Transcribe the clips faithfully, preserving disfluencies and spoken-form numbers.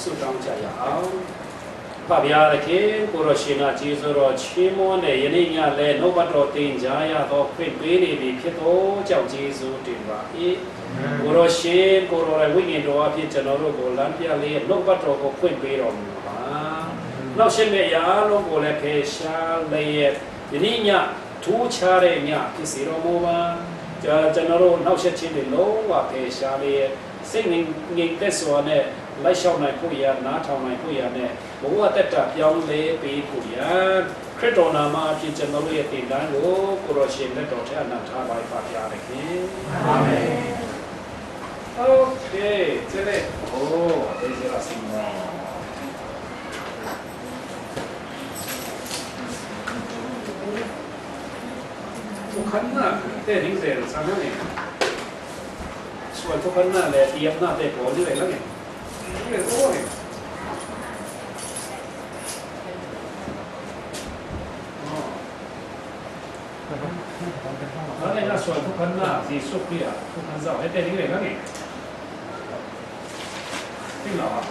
ဆုတောင်းကြရအောင်။ ဖခင်သခင် ကိုယ်တော်ရှင်က ကျေးဇူးတော်ချီးမွမ်းတဲ့ ယနေ့ညလည်း နှုတ်ကပတ်တော်သင်ကြားရသော ခွင့်ပေးနေပြီဖြစ်သောကြောင့် ကျေးဇူးတင်ပါ၏။ ကိုယ်တော်ရှင် ကိုယ်တော်ရဲ့ဝိညာဉ်တော်အဖြစ် ကျွန်တော်တို့ကို လမ်းပြလျက် နှုတ်ကပတ်တော်ကို ဖွင့်ပေးတော်မူပါ။ နှောင့်ယှက်မဲ့အရာအားလုံးကိုလည်း ဖယ်ရှားလျက် ယနေ့ည ထူးခြားတဲ့ည ဖြစ်စေတော်မူပါ။ ကျွန်တော်တို့ နှောင့်ယှက်ခြင်းတွေ လုံးဝဖယ်ရှားလျက် စိတ်ငြိမ်ငြိမ်သက်စွာနဲ့ လိုက်လျှောက်နိုင်ဖို့ရန် နားထောင်နိုင်ဖို့ရန်နဲ့ ဘဝသက်တာပြောင်းလဲပေးဖို့ရန် ခရစ်တော်နာမအဖြစ် ကျွန်တော်တို့ရဲ့သင်တန်းကို ကိုယ်တော်ရှင်လက်တော်ထဲ အနံ့ထားပါ၏။ ဖခင်။ အာမင်။ Okay, today. Oh, praise the Lord. ทุกขันธ์นะ แต่ถึงเสร็จสามนั่นเอง ส่วนทุกขันธ์นะแหละ เตรียมหน้าแต่ก่อนด้วยแล้วไง นี่เลย โอ้ย อ๋อ แล้วในหน้าส่วนทุกขันธ์นะ สีสุกเนี่ย ทุกขันธ์เศร้าให้แต่ถึงเลยแล้วไง ที่เราอะ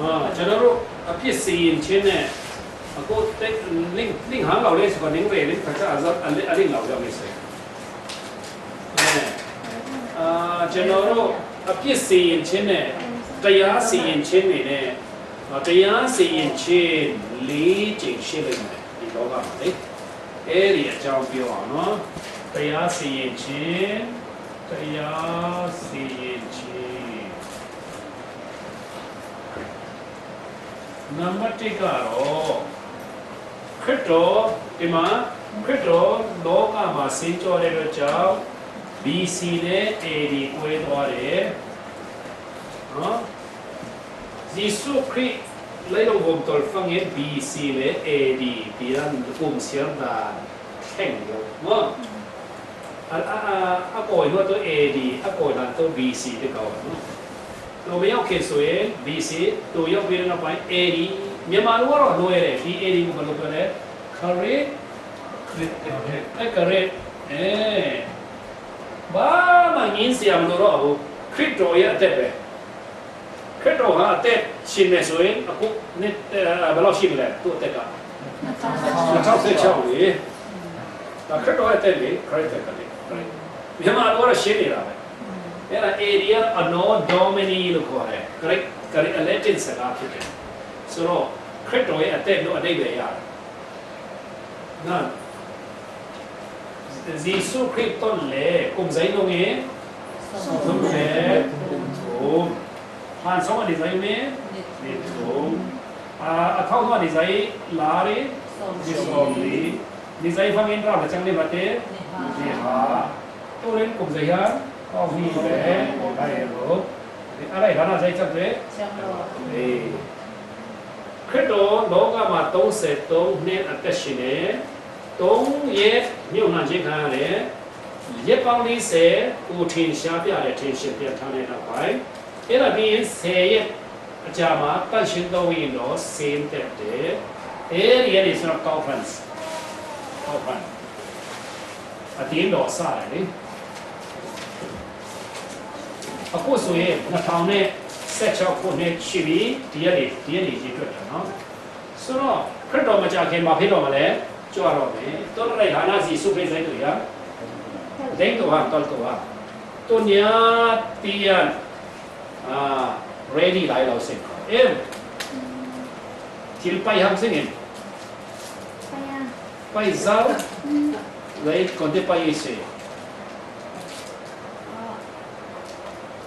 အာ၊ ကျွန်တော်တို့ အပြစ်စီရင်ခြင်းနဲ့ အခု လင့်လင့်ဟန်လောက်လေးဆိုတော့ နင်းရယ်လေး ဖတ်တာအလင့်လောက်ရောက်နေစေ။ အဲ၊ အာ၊ ကျွန်တော်တို့ အပြစ်စီရင်ခြင်းနဲ့ တရားစီရင်ခြင်းတွေနဲ့ အာ၊ တရားစီရင်ခြင်း လေးကြိမ်ရှိလိမ့်မယ် ဒီလောကမှာလေ။ အဲဒီအကြောင်းပြောအောင်နော်။ တရားစီရင်ခြင်း၊ တရားစီရင်ခြင်း။ နံပါတ်တစ်ကတော့ ခရစ်တော်၊ ဒီမှာ ခရစ်တော် လောကမှာ ဆင်းကြွတဲ့အတွက်ကြောင့် ဘီစီ နဲ့ အေဒီ ကွဲသွားတယ်နော်။ ယေရှုခရစ် လက်ရုံပုံတော် ဖန်ငယ် ဘီစီ နဲ့ အေဒီ ပြန်ပုံစံသာ ထင်ရုံနော်။ အ၊ အ၊ အ၊ အပေါ်ရွှတ်တော့ အေဒီ၊ အပေါ်လာတော့ ဘီစီ တစ်ကောင်နော်။ တော့ မရောက်ခင်ဆိုရင် ဘီစီ၊ တော့ ရောက်ပြီးတဲ့နောက်ပိုင်း အေဒီ၊ မြန်မာလိုကတော့ လွယ်တယ်။ ဒီ အေဒီ ကို ဘယ်လိုပြောလဲ။ ခရစ်၊ ခရစ်၊ အဲ၊ ခရစ်၊ အဲ၊ ဘာမှ ငြင်းစရာမလိုတော့ဘူး။ ခရစ်တော်ရဲ့အသက်ပဲ။ ခရစ်တော်ဟာ အသက်ရှင်မယ်ဆိုရင် အခုနှစ်၊ အဲ၊ ဘယ်လောက်ရှိမလဲ။ သူ့အသက်က နှစ်ထောင်ဆယ့်ခြောက်လေ။ ဒါ ခရစ်တော်ရဲ့အသက်လေ။ ခရစ်အသက်လေ။ ခရစ်၊ မြန်မာလိုကတော့ ရှင်းနေတာပဲ။ အဲ့ဒါ အေဒီ က Anno Domini လို့ခေါ်တယ်။ ဂရိ၊ ဂရိ၊ Latin စကားဖြစ်တယ်။ ဆိုတော့ ခရစ်တော်ရဲ့အသက်လို့ အဓိပ္ပာယ်ရတယ်။ နော်။ ယေရှုခရစ်သွန်လေ၊ ကိုယ်တိုင်လုံးငယ်၊ သုံးဆယ့်သုံး၊ ဟန်ဆောင်နေဆိုင်မယ်၊ နေသုံး၊ အာ၊ အထောက်အပံ့နေဆိုင်လာတယ်၊ နေဆောင်လေ၊ နေဆိုင်ဖန်ငင်းတော့ မချမ်းနေပါတဲ့၊ နေဟာ၊ တို့ရင် ကိုယ်တိုင်ဟာ၊ ကောင်းပြီပဲ၊ ဒါရဲ့လို့၊ အဲ့ဒါ ဒါနာဆိုင်ချက်တွေ၊ အေး။ ခရစ်တော် လောကမှာ သုံးဆယ့်သုံးနှစ် အသက်ရှင်တယ်။ သုံးရက် မြှုပ်နှံခြင်းခံရတယ်။ ရက်ပေါင်း လေးဆယ် ကိုယ်ထင်ရှားပြတယ်။ ထင်ရှင်ပြန်ထားတဲ့နောက်ပိုင်း၊ အဲ့ဒါပြီးရင် ဆယ်ရက်အကြာမှာ သန့်ရှင်းသောဝိညာဉ်တော် ဆင်းသက်တယ်။ အဲ့ဒီကနေ ကျွန်တော် conference၊ conference အတင်းတော်စတယ်လေ။ အခုဆိုရင် နှစ်ထောင်ဆယ့်ခြောက်ခုနှစ်ရှိပြီ။ ဒီကနေ၊ ဒီကနေ ရေတွက်တာနော်။ ဆိုတော့ ခရစ်တော်မကြာခင် ဘာဖြစ်တော့မလဲ။ ကြွတော့မယ်။ တော့ ရဟန္တာ ယေရှုခရစ် စိတ်တူရ၊ ဒိတ်တူဟာ၊ တော်တူဟာ၊ သူများတည်းရန်၊ အာ၊ ready လာလောက်စင်။ အဲ၊ ဒီပိုင်ဟမ်စင်၊ ပိုင်စား၊ လိုက်ကွန်တဲ့ပိုင်စေ၊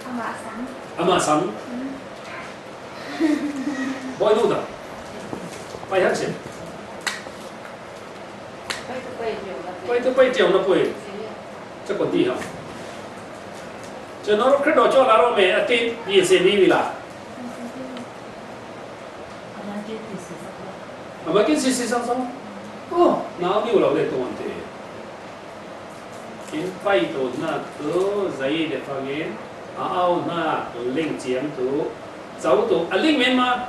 အမဆန်၊ အမဆန်၊ ဘယ်လိုလဲ။ ပိုင်ဟမ်စင်၊ ပိုင်တပိုင်တယောက်နှစ်ပိုင်၊ စကွန်တီဟာ။ ကျွန်တော်တို့ ခရစ်တော်ကြွလာတော့မယ်။ အသင့်ပြင်ဆင်ပြီးပြီလား။ အမကင်းစီစီဆောင်ဆောင်။ အိုး၊ နောက်မျိုးလောက်လည်း တုံးတယ်။ In pai to na tu, zai de fangin, a au na tu, ling chiang tu, zau tu, a ling men ma,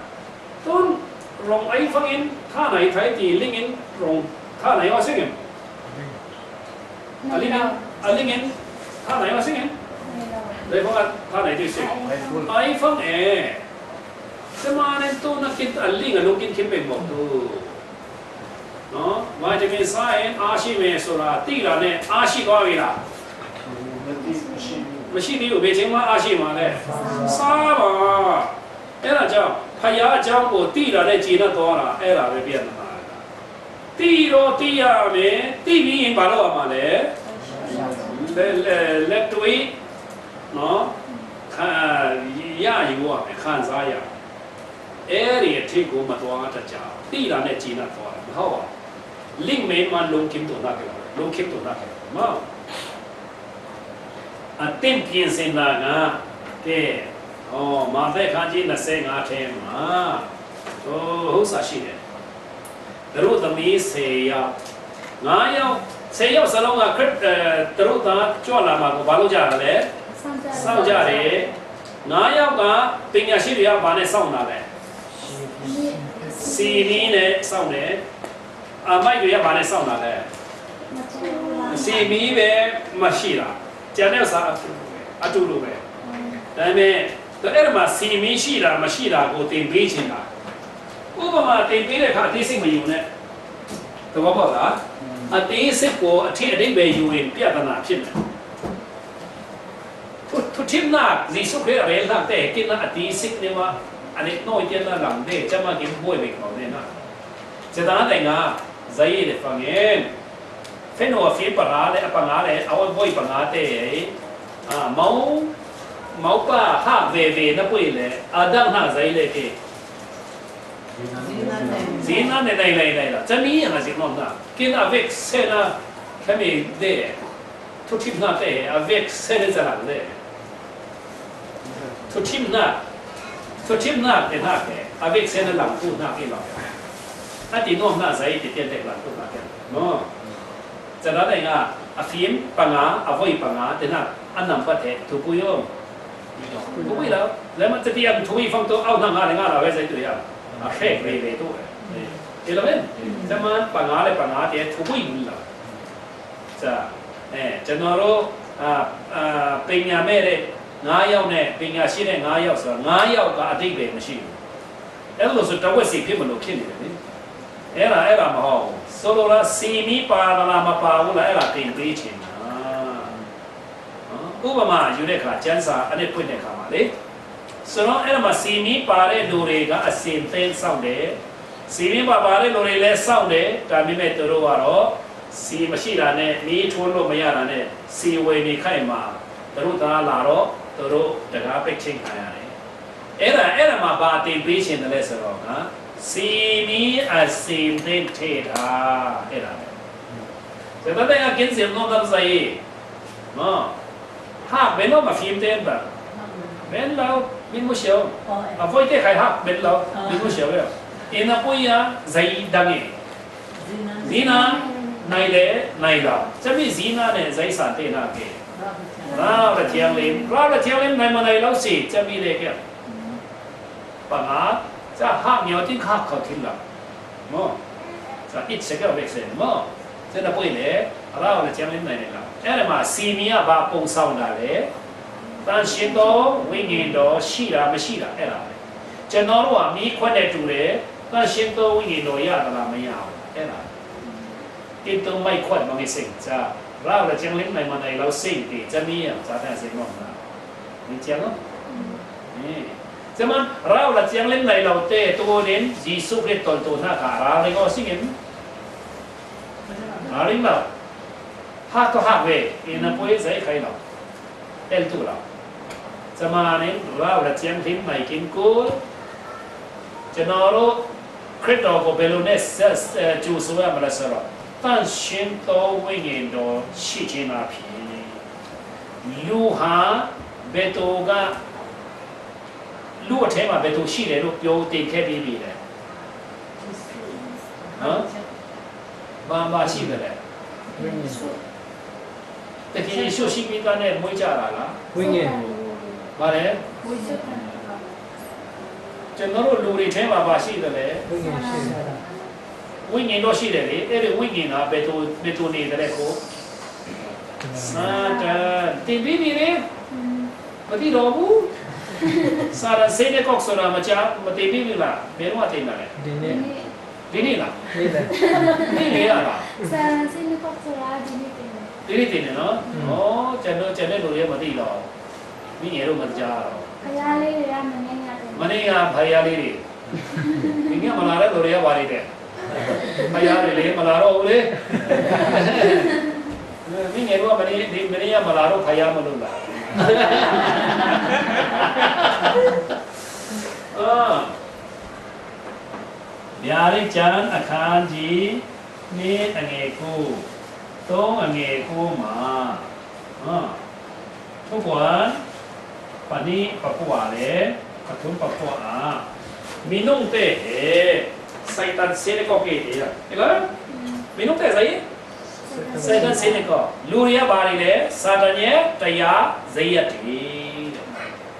tun rong ai fangin, tha nai thai ti ling in rong, tha nai wa sing in. A ling in, a ling in, tha nai wa sing in. Dai fang a, tha nai ti sing. Ai fang e. Semanin tu na kin a ling a lung kin kin pek mok tu. No, vitamin sa in a shi me so la, ti la ne, a shi ko wi la. Ma shi ni u be ching ma a shi ma le. Sa ma. E la jang, pa ya jang ko ti la ne ji na to la, e la be bian na. Ti lo ti ya me, ti mi in ba lo ma le. Le, le, le tui. No. Kha, ya yu wa me, khan sa ya. အဲ့ဒီအထိကိုမသွားတတ်ကြဘူး။ သိတာနဲ့ကျေနပ်သွားတယ်။ မဟုတ်ပါဘူး။ လိမ့်မယ်မှ လုံးခင်းတုံနာခဲ့တာပဲ။ လုံးခင်းတုံနာခဲ့တာပဲ။ မဟုတ်။ အသင့်ပြင်ဆင်တာက ကဲ၊ ဩ၊ မာသဲခန်းကြီး နှစ်ဆယ့်ငါးထဲမှာ၊ ဟို၊ ဟုတ်စာရှိတယ်။ သတို့သမီး ဆယ်ယောက်၊ ငါးယောက်၊ ဆယ်ယောက်စလုံးက ခရစ်၊ အဲ၊ သတို့သားကြွလာမှာကို ဘာလုပ်ကြတာလဲ။ စောင့်ကြတယ်။ စောင့်ကြတယ်။ ငါးယောက်က ပညာရှိတွေက ဘာနဲ့စောင့်တာလဲ။ ဆီမီးနဲ့စောင့်တယ်။ အမိုက်တွေက ဘာနဲ့စောင့်တာလဲ။ ဆီမီးပဲ မရှိတာ။ ကျန်တဲ့ဥစ္စာ အတူတူပဲ။ အတူတူပဲ။ ဒါပေမဲ့ အဲ့ဒီမှာ ဆီမီးရှိတာ မရှိတာကို သင်ပေးချင်တာ။ ဥပမာ သင်ပေးတဲ့အခါ အသေးစိတ်မယူနဲ့။ သဘောပေါက်လား။ အသေးစိတ်ကို အထင်အဓိပ္ပာယ်ယူရင် ပြဿနာဖြစ်မယ်။ သူ၊ သူထပ်နာ၊ ယေရှုခရစ်အရေလှတဲ့ ကင်းနာအသေးစိတ်နဲ့မှ အရေနှောင့်ယှက်လာတဲ့ ကျမကင်းဘွဲ့ပဲကောင်းတဲ့နာ။ စတားတဲ့ငါ၊ ဇာတ်ရည်တဲ့ ဖန်ငယ်၊ ဖဲနော်၊ ဖဲပရာတဲ့ အပငါတဲ့ အဝဲဘွဲ့ပငါတဲ့၊ အာ၊ မောင်၊ မောင်ပါဟာ ဝဲဝဲနပွေလေ၊ အဒံနာ ဇာတ်ရည်လေကဲ၊ ဇီနာနဲ့ နိုင်၊ နိုင်၊ နိုင်လား။ ကျမီးဟာ စင်တော့နာ၊ ကင်းအဝဲဆဲနာ၊ ခဲမီးတဲ့၊ သူထပ်နာတဲ့ အဝဲဆဲတဲ့ ဇာတ်ရည်လေ။ သူထပ်နာ၊ သူထပ်နာတဲ့နာကဲ၊ အဝဲဆဲနာ လမ်းသူနာကဲလောက်။ အတိတ်နော်နာ ဇာတ်ရည်တဲ့ တဲ့လမ်းသူနာကဲနော်။ စတားတဲ့ငါ၊ အဖင်၊ ပငါ၊ အဝဲပငါတဲ့နာ၊ အနံပါတ်တဲ့ သူကိုရော၊ သူကိုရော။ လဲမတတိယ သူဝိဖန်တော့ အောက်နာငါလည်းငါလာဝဲ ဇာတ်ရည်တူရ။ အဖဲဝဲဝဲတူရ။ အဲ၊ လဲမ၊ ကျမပငါလည်း ပငါတဲ့ သူဝိမူလာ။ စတား၊ အဲ၊ ကျွန်တော်တို့၊ အာ၊ အာ၊ ပညာမဲ့တဲ့ ငါးယောက်နဲ့ ပညာရှိတဲ့ ငါးယောက်ဆိုတာ ငါးယောက်ကအဓိပ္ပာယ်မရှိဘူး။ အဲ့လိုဆို တဝက်စီဖြစ်မလို့ဖြစ်နေတယ်လေ။ အဲ့ဒါ၊ အဲ့ဒါမဟုတ်ဘူး။ ဆိုလိုတာ ဆီမီးပါသလား မပါဘူးလား၊ အဲ့ဒါသင်ပေးချင်တာ။ နော်။ ဥပမာယူတဲ့အခါ ကျမ်းစာအနှစ်ဖွင့်တဲ့အခါမှာလေ။ ဆိုတော့ အဲ့ဒါမှာ ဆီမီးပါတဲ့လူတွေက အဆင်သင့်စောင့်တယ်။ ဆီမီးပါပါတဲ့လူတွေလည်းစောင့်တယ်။ ဒါပေမဲ့သူတို့ကတော့ ဆီမရှိတာနဲ့ မီးထွန်းလို့မရတာနဲ့ ဆီဝယ်နေခိုက်မှာ သူတို့သားလာတော့ သူတို့တံခါးပိတ်ချခံရတယ်။ အဲ့ဒါ၊ အဲ့ဒါမှာ ဘာသင်ပေးချင်တယ်လဲဆိုတော့ က၊ ဆီမီးအဆင်သင့်ထည့်တာ၊ အဲ့ဒါပဲ။ ဒါပေမဲ့ အကင်းစင်တော့ သတ်ဆိုင်နော်။ ဟာ၊ ဘယ်တော့မှ ဖျိမတင်ပါ။ ဘယ်လောက် မင်းမရှိအောင်။ အဖိုးတဲ့ ခိုင်ဟာ၊ ဘယ်လောက် မင်းမရှိအောင်။ အင်း အဖိုးရ ဇာတ်ဒါငယ်။ ဇီနာ၊ နိုင်တယ်၊ နိုင်လား။ ကျမီး ဇီနာနဲ့ ဇာတ်စာတင်တာကဲ။ ရာဝတျံလင်း၊ ရာဝတျံလင်း နိုင်မနိုင်လောက်စီ၊ ကျမီးလည်းကဲ။ ပငါ၊ ကျဟမြောက်တင်ခါခေါ်ထင်လား။ နော်။ ကျအစ်စကဝဲစင်နော်။ ကျနပွေလေ၊ ရာဝတျံလင်း နိုင်တယ်လား။ အဲ့ဒါမှာ ဆီမီးက ဘာပုံဆောင်တာလဲ။ သန့်ရှင်းသောဝိညာဉ်တော်ရှိတာမရှိတာ အဲ့ဒါပဲ။ ကျွန်တော်တို့က မီးခွက်နဲ့တူတယ်။ သန့်ရှင်းသောဝိညာဉ်တော်ရသလား မရဘူး။ အဲ့ဒါ။ ကင်းတုံးမိုက်ခွက်မငယ်စင်။ ကျ၊ ရာဝတျံလင်း နိုင်မနိုင်လောက်စီ၊ ကျမီးရ ကျတဲ့စင်နော်။ မင်းကျနော်။ ကျမ၊ ရာဝတျံလင်း နိုင်လောက်တဲ့ တူနေ၊ ယေရှုခရစ်တော်တူနာက ရာရင်းကိုစင်။ ရာရင်းလောက်။ ဟာတော့ဟာဝဲ၊ အင်း အဖိုးရ ဇာတ်ခိုင်လောက်။ အဲ့တူလောက်။ ကျမနဲ့ ရာဝတျံလင်း နိုင်ကင်းကို၊ ကျွန်တော်တို့ ခရစ်တော်ကို ဘယ်လိုနဲ့ဆက်၊ အဲ၊ ကြိုဆိုရမလဲဆိုတော့ သန့်ရှင်းသောဝိညာဉ်တော်ရှိခြင်းသာဖြစ်။ လူဟာ ဘယ်သူက၊ လူအထဲမှာ ဘယ်သူရှိတယ်လို့ ပြောတင်ခဲ့ပြီးပြီလဲ။ နော်။ ဘာ၊ ဘာရှိတယ်လဲ။ သခင်ယေရှုရှိပြီးသားနဲ့မွေးကြတာလား။ ဝိညာဉ်။ ဘာလဲ။ ကျွန်တော်တို့လူတွေထဲမှာဘာရှိသလဲ။ ဝိညာဉ်ရှိတယ်။ ဝိညာဉ်တော့ရှိတယ်လေ။ အဲ့ဒီဝိညာဉ်ကဘယ်သူဘယ်သူနေတယ်လဲကို။ စာတန်။ တင်ပြီးပြီလေ။ မသိတော့ဘူး။ စာတန် စင်းနဲ့ကော့ဆိုတာမကြားမသိသေးဘူးလား။ ဘယ်တော့မှသိတာလဲ။ ဒီနေ့။ ဒီနေ့လား။ နေ့လယ်။ နေ့လယ်ရလား။ စာတန် စင်းနဲ့ကော့ဆိုတာဒီနေ့တင်တယ်။ ဒီနေ့တင်တယ်နော်။ ဟွန်း။ ဩကျွန်တော်ကျွန်တဲ့လူတွေကမသိတော့ဘူး။ မင်းငယ်တို့မကြားတော့ဘူး။ ဘုရားလေးတွေကမနေ့ညတင်တယ်။ မနေ့ကဘုရားလေးတွေ။ ဒီနေ့မလာတဲ့လူတွေကဘာတွေလဲ။ ဘုရားတွေလေမလာတော့ဘူးလေ။ မင်းငယ်တို့ကမနေ့ဒီမနေ့ကမလာတော့ဘုရားမလို့လား။ အာ။ ဗျာဒိတ်ကျမ်းအခန်းကြီးနှစ်အငယ်ကိုသုံးအငယ်ကိုမှာအာ။ ทุกวัน ပဏိပကွာလေပထုံးပကွာအာ မင်းတို့တဲ့ဟဲ စိုက်တန်စဲတဲ့ကော့ကဲ့တဲ့ဟဲလား။ မင်းတို့တဲ့ဆိုင် စိုက်တန်စဲတဲ့ကော့လူတွေကဘာတွေလဲ။ စာတန်ရဲ့တရားစရိတ်တွေ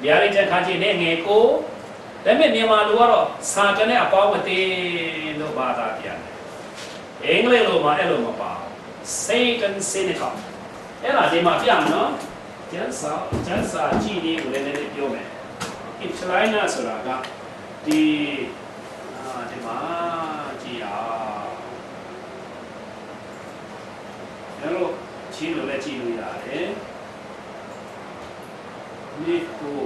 ဗျာဒိတ်ကျမ်းခန်းကြီးနှစ်ငယ်ကိုဒါပေမဲ့မြန်မာလိုကတော့စာတန်နဲ့အပေါင်းအသင်းလို့ဘာသာပြန်တယ်။ အင်္ဂလိပ်လိုမှာအဲ့လိုမပါဘူး။ Satan Synagogue အဲ့ဒါဒီမှာပြမယ်နော်။ ကျမ်းစာကျမ်းစာကြည့်နေကိုလည်းနည်းနည်းပြောမယ်။ Intralina ဆိုတာကဒီအာဒီမှာကြည့်အောင်ကျွန်တော်ချင်းလိုလည်းကြည့်လို့ရတယ်။ နှစ်ကို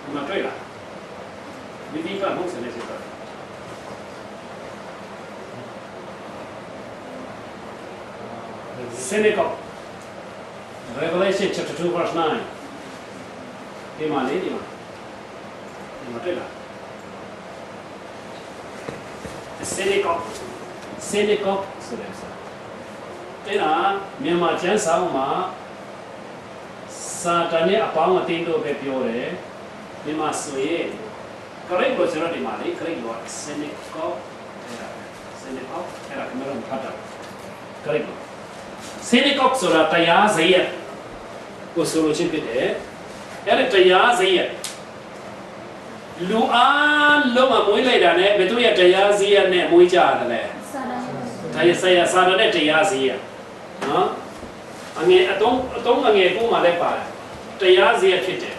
ဒီမှာတွေ့လား။ မိမိကဟုတ်စနေစစ်တော့ Synagogue. Revelation chapter two verse nine. ဒီမှာလေဒီမှာဒီမှာတွေ့လား။ Synagogue. Synagogue ဆိုတဲ့ဥစ္စာအဲ့ဒါမြန်မာကျမ်းစာအုပ်မှာစာတန်နဲ့အပေါင်းအသင်းတို့ပဲပြောတယ်။ မြန်မာဆိုရင် Greek လိုကျွန်တော်ဒီမှာလေ Greek လိုက synagogue အဲ့ဒါပဲ synagogue အဲ့ဒါကျွန်တော်တို့ဖတ်တာ Greek လို synagogue ဆိုတာတရားစရိတ်ကိုဆိုလိုခြင်းဖြစ်တယ်။ အဲ့ဒီတရားစရိတ်လူအားလုံးကမွေးလိုက်တာနဲ့ဘယ်သူရဲ့တရားစရိတ်နဲ့မွေးကြရတယ်လဲ။ စာတန်ရဲ့တရားစရိတ် စာတန်နဲ့တရားစရိတ်နော်။ အငယ်အသုံးအသုံးအငယ်ကိုမှလည်းပါတယ်။ တရားစရိတ်ဖြစ်တယ်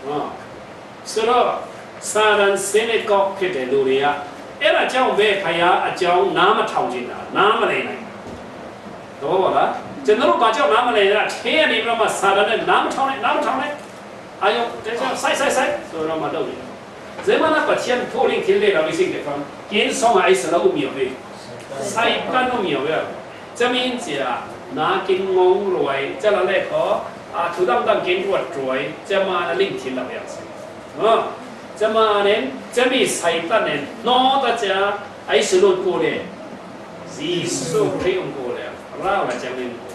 နော်။ ဆိုတော့စာတန် synagogue ဖြစ်တယ်လူတွေကအဲ့ဒါကြောင့်ပဲဖယားအကြောင်းနားမထောင်ချင်တာနားမလည်နိုင်ဘူး။ သဘောပေါက်လား။ ကျွန်တော်တို့ဘာကြောင့်နားမလည်လဲ။ အထဲကနေပြီးတော့မှစာတန်နဲ့နားမထောင်နဲ့နားမထောင်နဲ့အာယုံတဲချောင်းစိုက်စိုက်စိုက်ဆိုတော့မှလုပ်နေတယ်။ ဇေမနာပချန်ဖိုလင်းကင်းလေတော်လေးစိတ်တယ်ဖန်ကင်းဆောင်အိုက်စလာဦးမြော်ပဲစိုက်တန်တို့မြော်ပဲ ကျမင်းစရာနာကင်းငုံရွယ်ကျလာလက်ခေါ်အထူတမ်းတမ်းကင်းရွတ်ရွယ်ကျမနလင်းထင်းလာပြန်စီနော်။ ကျမနဲ့ကျမီဆိုင်တတ်နဲ့နော်တကြအိုက်စလို့ကိုလေဇီစုခရစ်ကိုလေရာဝကျမင်းကို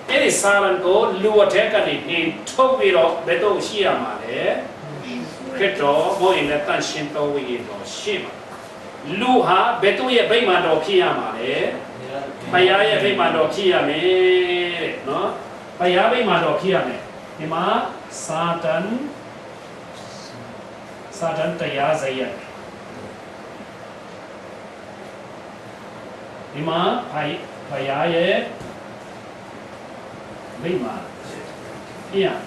အဲ့ဒီစာရန်ကိုလူအထက်ကနေနှင်ထုတ်ပြီးတော့ဘယ်တော့ရှိရမှာလဲ။ ခရစ်တော်မဟုတ်ရင်လည်းတန်ရှင်းသောဝိညာဉ်တော်ရှိမှာ။ လူဟာဘယ်သူ့ရဲ့ဗိမာန်တော်ဖြစ်ရမှာလဲ။ ဘုရားရဲ့ဗိမာန်တော်ဖြစ်ရမယ်တဲ့နော်။ ဘုရားဗိမာန်တော်ဖြစ်ရမယ်။ ဒီမှာစာတန်စာတန်တရားစရိတ်ဒီမှာဘုရားရဲ့ဗိမာန်ဖြစ်ရမယ်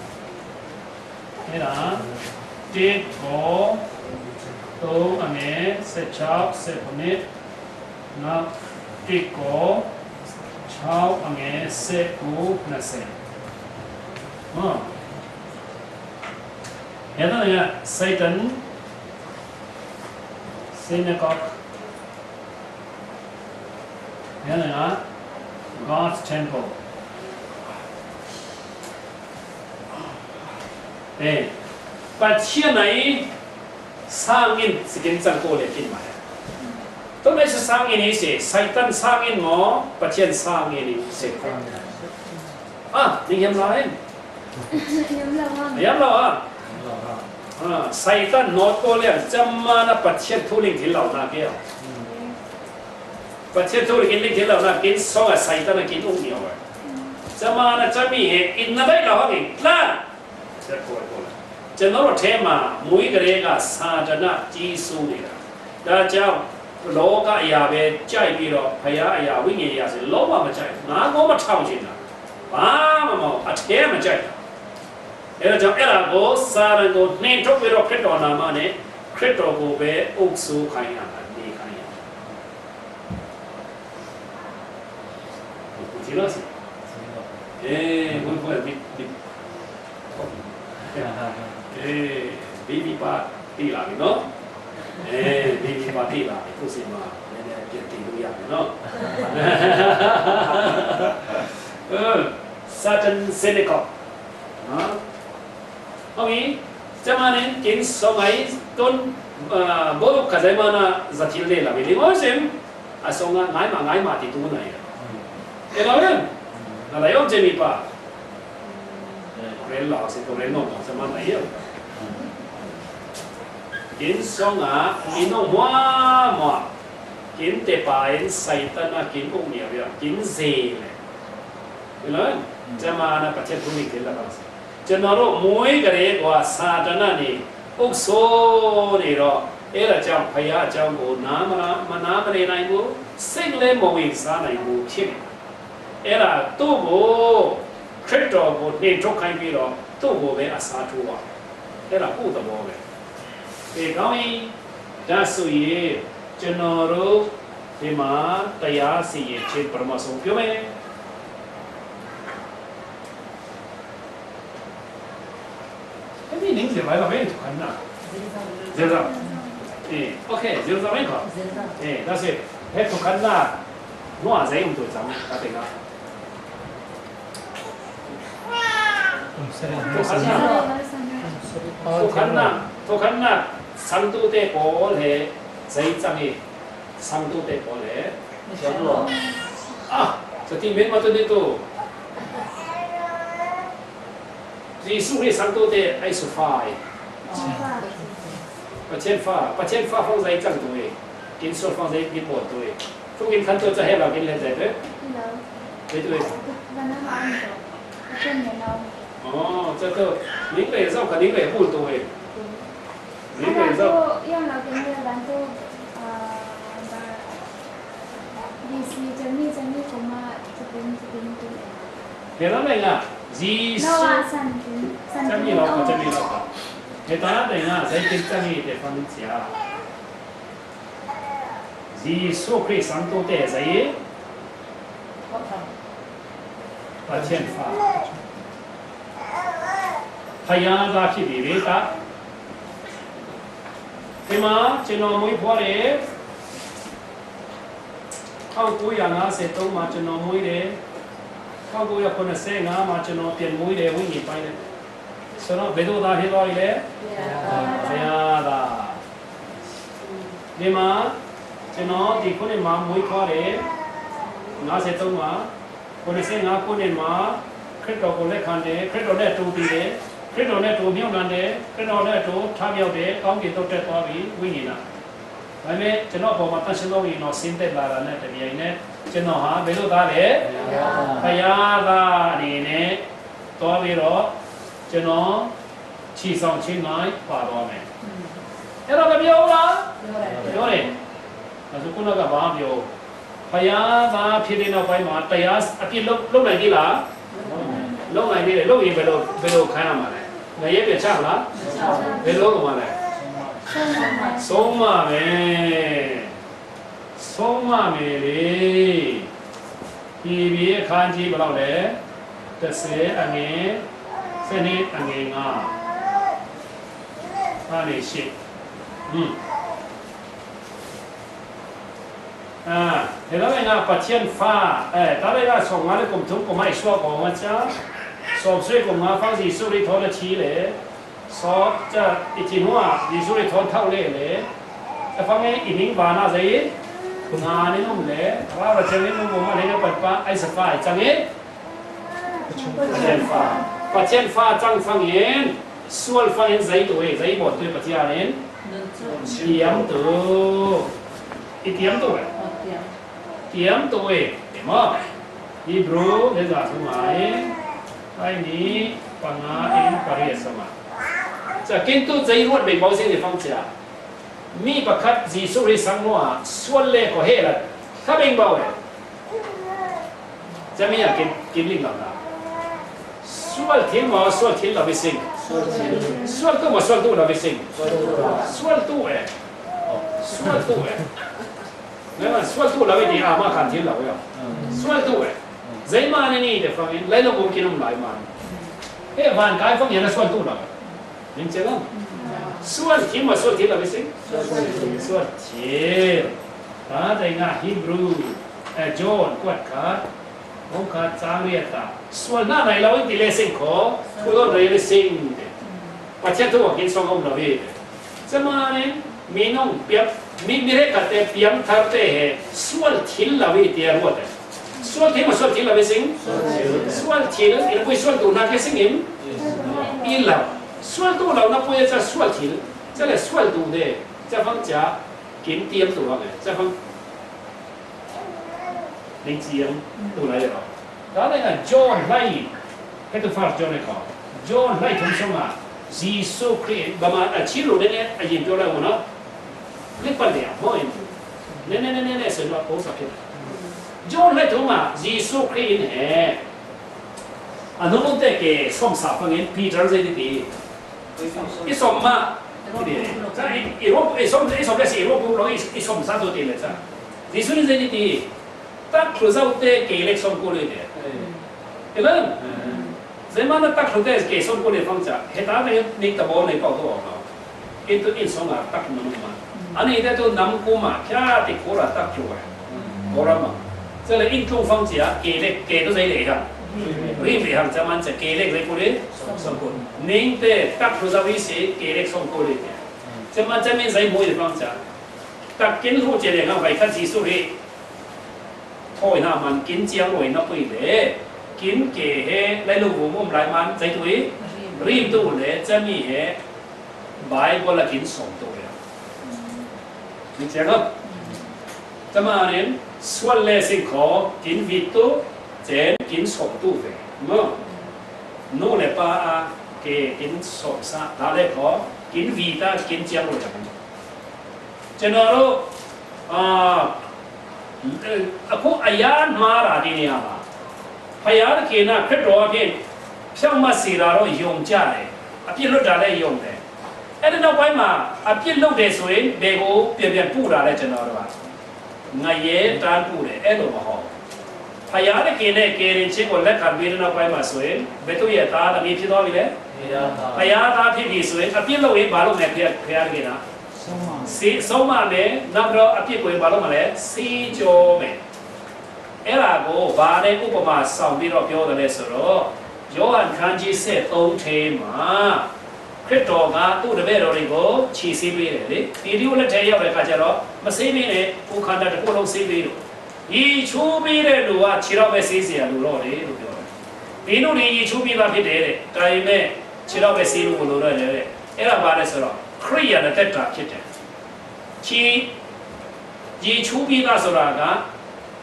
။ အဲ့ဒါတစ်ကောသုံးအငယ်ဆယ့်ခြောက်ဆယ့်ခုနစ်နောက်တစ်ကောခြောက်အငယ်ဆယ့်ကိုးနှစ်ဆယ်ဟုတ်အဲ့ဒါက Satan synagogue အဲ့ဒါက God's temple အဲပတ်ချင်နိုင် sang in si kin cang ko le kin ma he. Tua mai sa sang in i se, Satan sang in maw, Pathian sang in i se. Ah, ning hiam lai. Hiam lo ah. Hiam lo ah. Ah, Satan nawt ko le, cama na Pathian thu ling thil lo na ke. Pathian thu ling thil lo na, kin song a Satan a kin uk ni o. Cama na cami he, in na bai lo ha king. La. ကျွန်တော်တို့ထဲမှာ မွေးကလေးက စာတနာကြီးစိုးနေတာ။ ဒါကြောင့် လောကအရာပဲကြိုက်ပြီးတော့ ဘုရားအရာ ဝိညာဉ်အရာဆို လုံးဝမကြိုက်ဘူး။ ငါကောမထောင်ချင်တာ။ ဘာမှမဟုတ်။ အထဲမကြိုက်တာ။ အဲဒါကြောင့် အဲ့ဒါကို စာတန်ကို နှင်ထုတ်ပြီးတော့ ခရစ်တော်နာမနဲ့ ခရစ်တော်ကိုပဲ အုပ်စိုးခိုင်းရတာ။ နေခိုင်းရတာ။ ကိုကြည့်လို့ရှိရင် အေး ဘုန်းဘုန်း မိမိ အေး မိမိပါသိလာပြီနော်။ အေး မိမိပါသိလာပြီ။ ခုချိန်မှာ နည်းနည်း ပြန်တည်လို့ရပြီနော်။ အဲ Satan Seneca နော်။ ဟုတ်ပြီ။ ကျမနဲ့ ကင်းစောင်းငါး တွန်း အာ ဘောလုံးကစားမနာ ဇာတိလေးလာပြီ။ ဒီမှာရှင် အဆုံးက ငါးမှာ ငါးမှာ တီတူးနိုင်တယ်။ အဲ့တော့ ငါလည်း ရောက်ချင်ပြီပါ။ အဲ ရဲလောက်စေတော့ ရဲတော့ ကျမနိုင်ရဲ့။ ကင်းစောင်းက မင်းတို့ မွား မွား ကင်းတဲ့ပါရင် စိုက်တနာ ကင်းအုပ်နေရပြီ။ ကင်းစေလေ။ ဒီလို ကျမနဲ့ ပတ်သက်မှုတွေ လာပါစေ။ ကျွန်တော်တို့ မွေးကလေးက စာတနာနဲ့ အုပ်စိုးနေတော့ အဲ့ဒါကြောင့် ဘုရားအကြောင်းကို နားမလား မနားမလည်နိုင်ဘူး။ စိတ်လည်း မဝင်စားနိုင်ဘူး ဖြစ်နေတယ်။ အဲ့ဒါ သူ့ကို ခရစ်တော်ကို နှင်ထုတ်ခိုင်းပြီးတော့ သူ့ကိုပဲ အစားထိုးသွားတယ်။ အဲ့ဒါ ကိုယ့်သဘောပဲ။ ကဲ ကောင်းပြီ။ ဒါဆိုရင် ကျွန်တော်တို့ ဒီမှာ တရားစီရင်ခြင်း ပထမဆုံး ပြောမယ်။ အဲ့ဒီ နင်းစေပါတော့ ဘယ်ထုတ်ခန်းနာ။ ဇေဇော။ အေး okay ဇေဇော မင်းက။ ဇေဇော။ အေး ဒါဆို ဘယ်ထုတ်ခန်းနာ။ နွားစိမ်းတို့ ဇေဇော။ ဒါတင်က။ ထုတ်ခန်းနာ။ ထုတ်ခန်းနာ။ ထုတ်ခန်းနာ။ ဆန်းတူတဲ့ပေါ်လေ။ ဇေဇော။ ဆန်းတူတဲ့ပေါ်လေ။ အာ စတိမင်းမတူတဲ့တူ။ ယေရှုခရစ်ဆန်းတူတဲ့ အဲ့ဆိုဖာ။ ပချင်ဖာ။ ပချင်ဖာ ဖန်ဇိုင်းကျန်တူ။ ကင်းစောဖန်ဇိုင်း ကင်းပေါ်တူ။ သူကင်းခန်းတူ จะให้เรากินอะไรแต่เด้อ ไม่รู้ ไม่รู้ วันนั้นเราเอาหมูกรอบ แล้วก็เนื้อเรา อ๋อ เจ้าตัว นี่เลยเจ้ากับนี่เลยพูดตัวเอง นี่เลยเจ้า วันนั้นก็ยังเรากินเนื้อวันตัว เอ่อ ဒီစီ တမီ တမီ ကိုမ တပင်း တပင်း တပင်း ဘယ်လောက်လဲငါ ယေရှု လောကဆန်တင် ဆန်တင် တမီလောက်ပါ တမီလောက်ပါ ဘယ်သားလဲငါ ဇိုင်းတင် တမီ တဲ့ ဖန်ဆရာ ယေရှုခရစ် ဆန်းတူတဲ့ ဇိုင်း ဟုတ်ပါ ပချင်ဖာ ဖယားသားဖြစ်နေပြီ။ ဒါ ဒီမှာ ကျွန်တော်မွေးဖွားတယ်။ ထောင့်ကိုးရာငါးဆယ်သုံးမှာ ကျွန်တော်မွေးတယ်။ ထောင့်ကိုးရာခုနှစ်ဆယ့်ငါးမှာ ကျွန်တော်ပြန်မွေးတယ်။ ဝိညာဉ်ပိုင်းနဲ့။ ဆိုတော့ ဘယ်သူ့သားဖြစ်သွားပြီလဲ။ ဘုရားသား။ ဒီမှာ ကျွန်တော် ဒီခုနှစ်မှာ မွေးဖွားတယ်။ ငါးဆယ်သုံးမှာ ခုနှစ်ဆယ့်ငါးခုနှစ်မှာ ခရစ်တော်ကိုလက်ခံတယ်။ ခရစ်တော်နဲ့အတူတည်တယ်။ ခရစ်တော်နဲ့အတူမြုပ်နှံတယ်။ ခရစ်တော်နဲ့အတူထမြောက်တယ်။ ကောင်းကင်သို့တက်သွားပြီ။ ဝိညာဉ်တော်။ ဒါပေမဲ့ ကျွန်တော့်အပေါ်မှာ သန့်ရှင်းသောဝိညာဉ်တော် ဆင်းသက်လာတာနဲ့ တပြိုင်နက် ကျွန်တော်ဟာ ဘယ်သူ့သားလဲ။ ဘုရားသား။ ဘုရားသားအနေနဲ့ သွားပြီးတော့ ကျွန်တော် ချီဆောင်ခြင်း၌ ပါသွားမယ်။ အဲ့တော့ မပြောဘူးလား။ ပြောတယ်။ ပြောတယ်။ ဒါဆို ခုနက ဘာမှမပြောဘူး။ ဘုရားသားဖြစ်တဲ့နောက်ပိုင်းမှာ တရားအပြစ်လုပ် လုပ်နိုင်သေးလား။ လုပ်နိုင်သေးတယ်။ လုပ်ရင် ဘယ်လို ဘယ်လိုခံရမှာလဲ။ ငရဲပြန်ချမလား။ ဘယ်လိုလုပ်မှာလဲ။ ဆုံးမမယ်။ ဆုံးမမယ်လေ။ ဟေဘြဲအခန်းကြီး ဘယ်လောက်လဲ။ တစ်ဆယ် အငယ်ဆယ့်နှစ် အငယ်ငါး ကနေရှစ်။ อืม။ အာ ဒါပေမဲ့ငါ ပချင်ဖာ အဲ ဒါပေမဲ့ငါ ဆောင်ငါလည်း ကုံထုံး ကုံမိုက် စွာ ကုံမချာ ဆောင်ဆွေ ကုံငါ ဖန်စီ စုရီ ထောလချီလေ။ Sawt ca i cih hnuah Jesuh ri thawn thauh le le. Ca fang i ning vana zei i nga nin um le, rau ra ciang in um um a le na patpa ai sa fa i cang i. Pathian fa. Pathian fa cang fangin, sual fangin zei tu i, zei bawn tu i Pathian in. Tiam tu. I tiam tu i. Tiam tu i. Emo. Hebrew le za tu ngai. Ai ni panga in pariat sama. Ca kin tu zei ruat beng bau sing ni fang cia. Mi pakhat Jesuh ri sang mua sual le ko he la. Kha beng bau e. Ca mi a kin, kin ling lam na. Sual thil maw, sual thil la bi sing. Sual tu maw, sual tu la bi sing. Sual tu e. Sual tu e. Ngai man sual tu la bi ti a ma kan thil la ya. Sual tu e. Zei ma ni ni de fangin, lai lo bum kin um lai man. He van kai fangin la sual tu la. Ning cia lam. Sual thil maw, sual thil la bi sing. Sual thil. Ta dai nga Hebrew, eh, John kuat khat, hong khat cang riat ta. Sual na nai lo in ti le sing ko, ku lo nai le sing. Pathian thu a kin song om lo hi. Ca ma nen, mi nong piak, mi, mi rek khat te piang thar te he, sual thil lo hi ti a ruat e. Sual thil maw, sual thil la bi sing. Sual thil, in a pui sual tu na ke sing in. I la. Sual tu lo na pui ca sual thil. Ca le sual tu de. Ca fang ca kin tiam tu ang e. Ca fang ning ciam tu lai lo. Ta lai na John lai. Ke tu far John e ko. John lai thum song a. Jesu Khrist ba ma a chi lu de ne a yin tu lai mo na. Lik pan de a mo in. Ne ne ne ne ne se lo ko sa ke. John lai thum a Jesu Khrist in he. A nu te ke som sa fangin Peter zei ti ti. I som ma. I, i, i, i som, i som le si, i rom lo, i, i som sa tu ti le sa. Jesu ni zei ti ti. Tak khlu zau te ke lek som ko le te. Amen. Zei ma na tak khlu te ke som ko le fang ca. He ta ne nik ta bo ne pau to ma. In tu in som a tak ma ma. Ani te tu nam ku ma kya ti ko ra tak khlu. Ko ra ma. Zei le in tu fang cia ke lek ke tu zei le ha. Ri le hang ca man ca ke lek le ko le. Som ko. Ning te tak khlu zau i se ke lek som ko le te. Ca man ca min zei mo i fang ca. Tak kin hu ce le nga vai kha Jesu ri. Thoi na man kin ciang roi na pui le. Kin ke he lai lu vu mum lai man zai tui. Rim tu le ca mi he. Bible a kin som tu le. Ni ciang a. Ca ma nen sual le sing kho kin vit tu. Cen kin som tu ve. Mo. Nu le pa a ke kin som sa ta le kho. Kin vit ta kin ciang roi ta. Cen a ro. A. A khu a yan ma ra di ni a ma. Pha ya ke na Khrit ro a pin. Phiang ma si ra ro yong ja le. A pin lo da le yong le. Ai de nau pai ma. A pin lo de sui. Be go pian pian pu ra le cen a ro a. Nga ye tan pu le. Ai lo ma ho. Pha ya de ke ne ke rin chi ko le kan bi de nau pai ma sui. Be tu ye ta da mi phi do mi le. Pha ya ta phi bi sui. A pin lo ye ba lo me phi ya phi ya ke na. စီး၊ ဆုံးမမယ်။ နောက်ပြီးတော့ အပြစ်ကိုလည်း ဘာလုပ်မှာလဲ။ ဆေးကြောမယ်။ အဲ့ဒါကို ဘာနဲ့ ဥပမာ ဆောင်ပြီးတော့ ပြောသလဲဆိုတော့၊ ယောဟန် ခန်းကြီး ဆယ့်သုံး ထဲမှာ ခရစ်တော်က သူ့တပည့်တော်တွေကို ခြေဆေးပေးတယ်လေ။ ပေတရု လက်ထဲ ရောက်တဲ့အခါကျတော့ မဆေးပေးနဲ့၊ ကိုယ်ခန္ဓာတစ်ခုလုံး ဆေးပေးလို့။ ရေချိုးပေးတဲ့လူက ခြေထောက်ပဲ ဆေးစရာ လိုတော့တယ်လို့ ပြောတယ်။ ပေတရု ဒီရေချိုးပေးသား ဖြစ်တယ်တဲ့။ ဒါပေမဲ့ ခြေထောက်ပဲ ဆေးဖို့ လိုတော့တယ်တဲ့။ အဲ့ဒါ ဘာလဲဆိုတော့ ခရိယာန် အသက်တာ ဖြစ်တယ်။ ခြေ၊ ရေချိုးပေးသား ဆိုတာက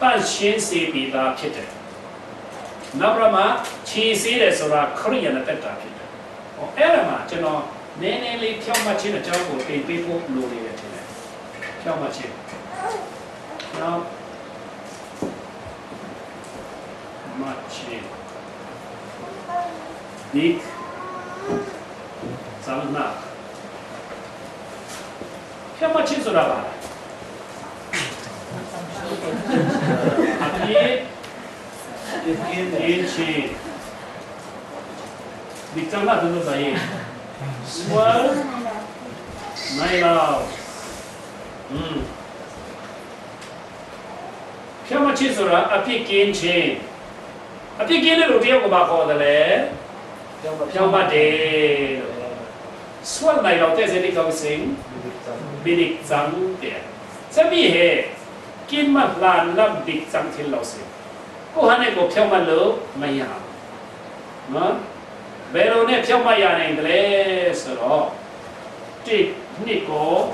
သန့်ရှင်းစေပေးသား ဖြစ်တယ်။ နောက်ပြီးတော့မှ ခြေဆေးတယ်ဆိုတာ ခရိယာန် အသက်တာ ဖြစ်တယ်။ ဟော၊ အဲ့ဒါမှာ ကျွန်တော် နည်းနည်းလေး ဖြောင့်မတ်ခြင်း အကြောင်းကို သင်ပေးဖို့ လိုနေတယ် ထင်တယ်။ ဖြောင့်မတ်ခြင်း။ နောက် မှတ်ခြင်း။ နိသနာ။ ဖြောင့်မတ်ခြင်းဆိုတာ ဘာလဲ။ အပြစ်၊ ကင်းခြင်း။ နိသနာ ဆိုတာ ဘာလဲ။ စွမ်းနိုင်လောက်။ อืม။ ဖြောင့်မတ်ခြင်းဆိုတာ အပြစ်ကင်းခြင်း။ အပြစ်ကင်းတဲ့လူတစ်ယောက်ကို ဘာခေါ်သလဲ။ ဖြောင့်မတ်တယ်လို့။ sual nai lo te ze dik lo sing, mi dik cang te. Cami he, kin ma hlan lam dik cang thil lo sing. Ko han e ko phiau man lo, ma ya. Ma? Belo ne phiau ma ya ne le, so lo. Tik, ni ko.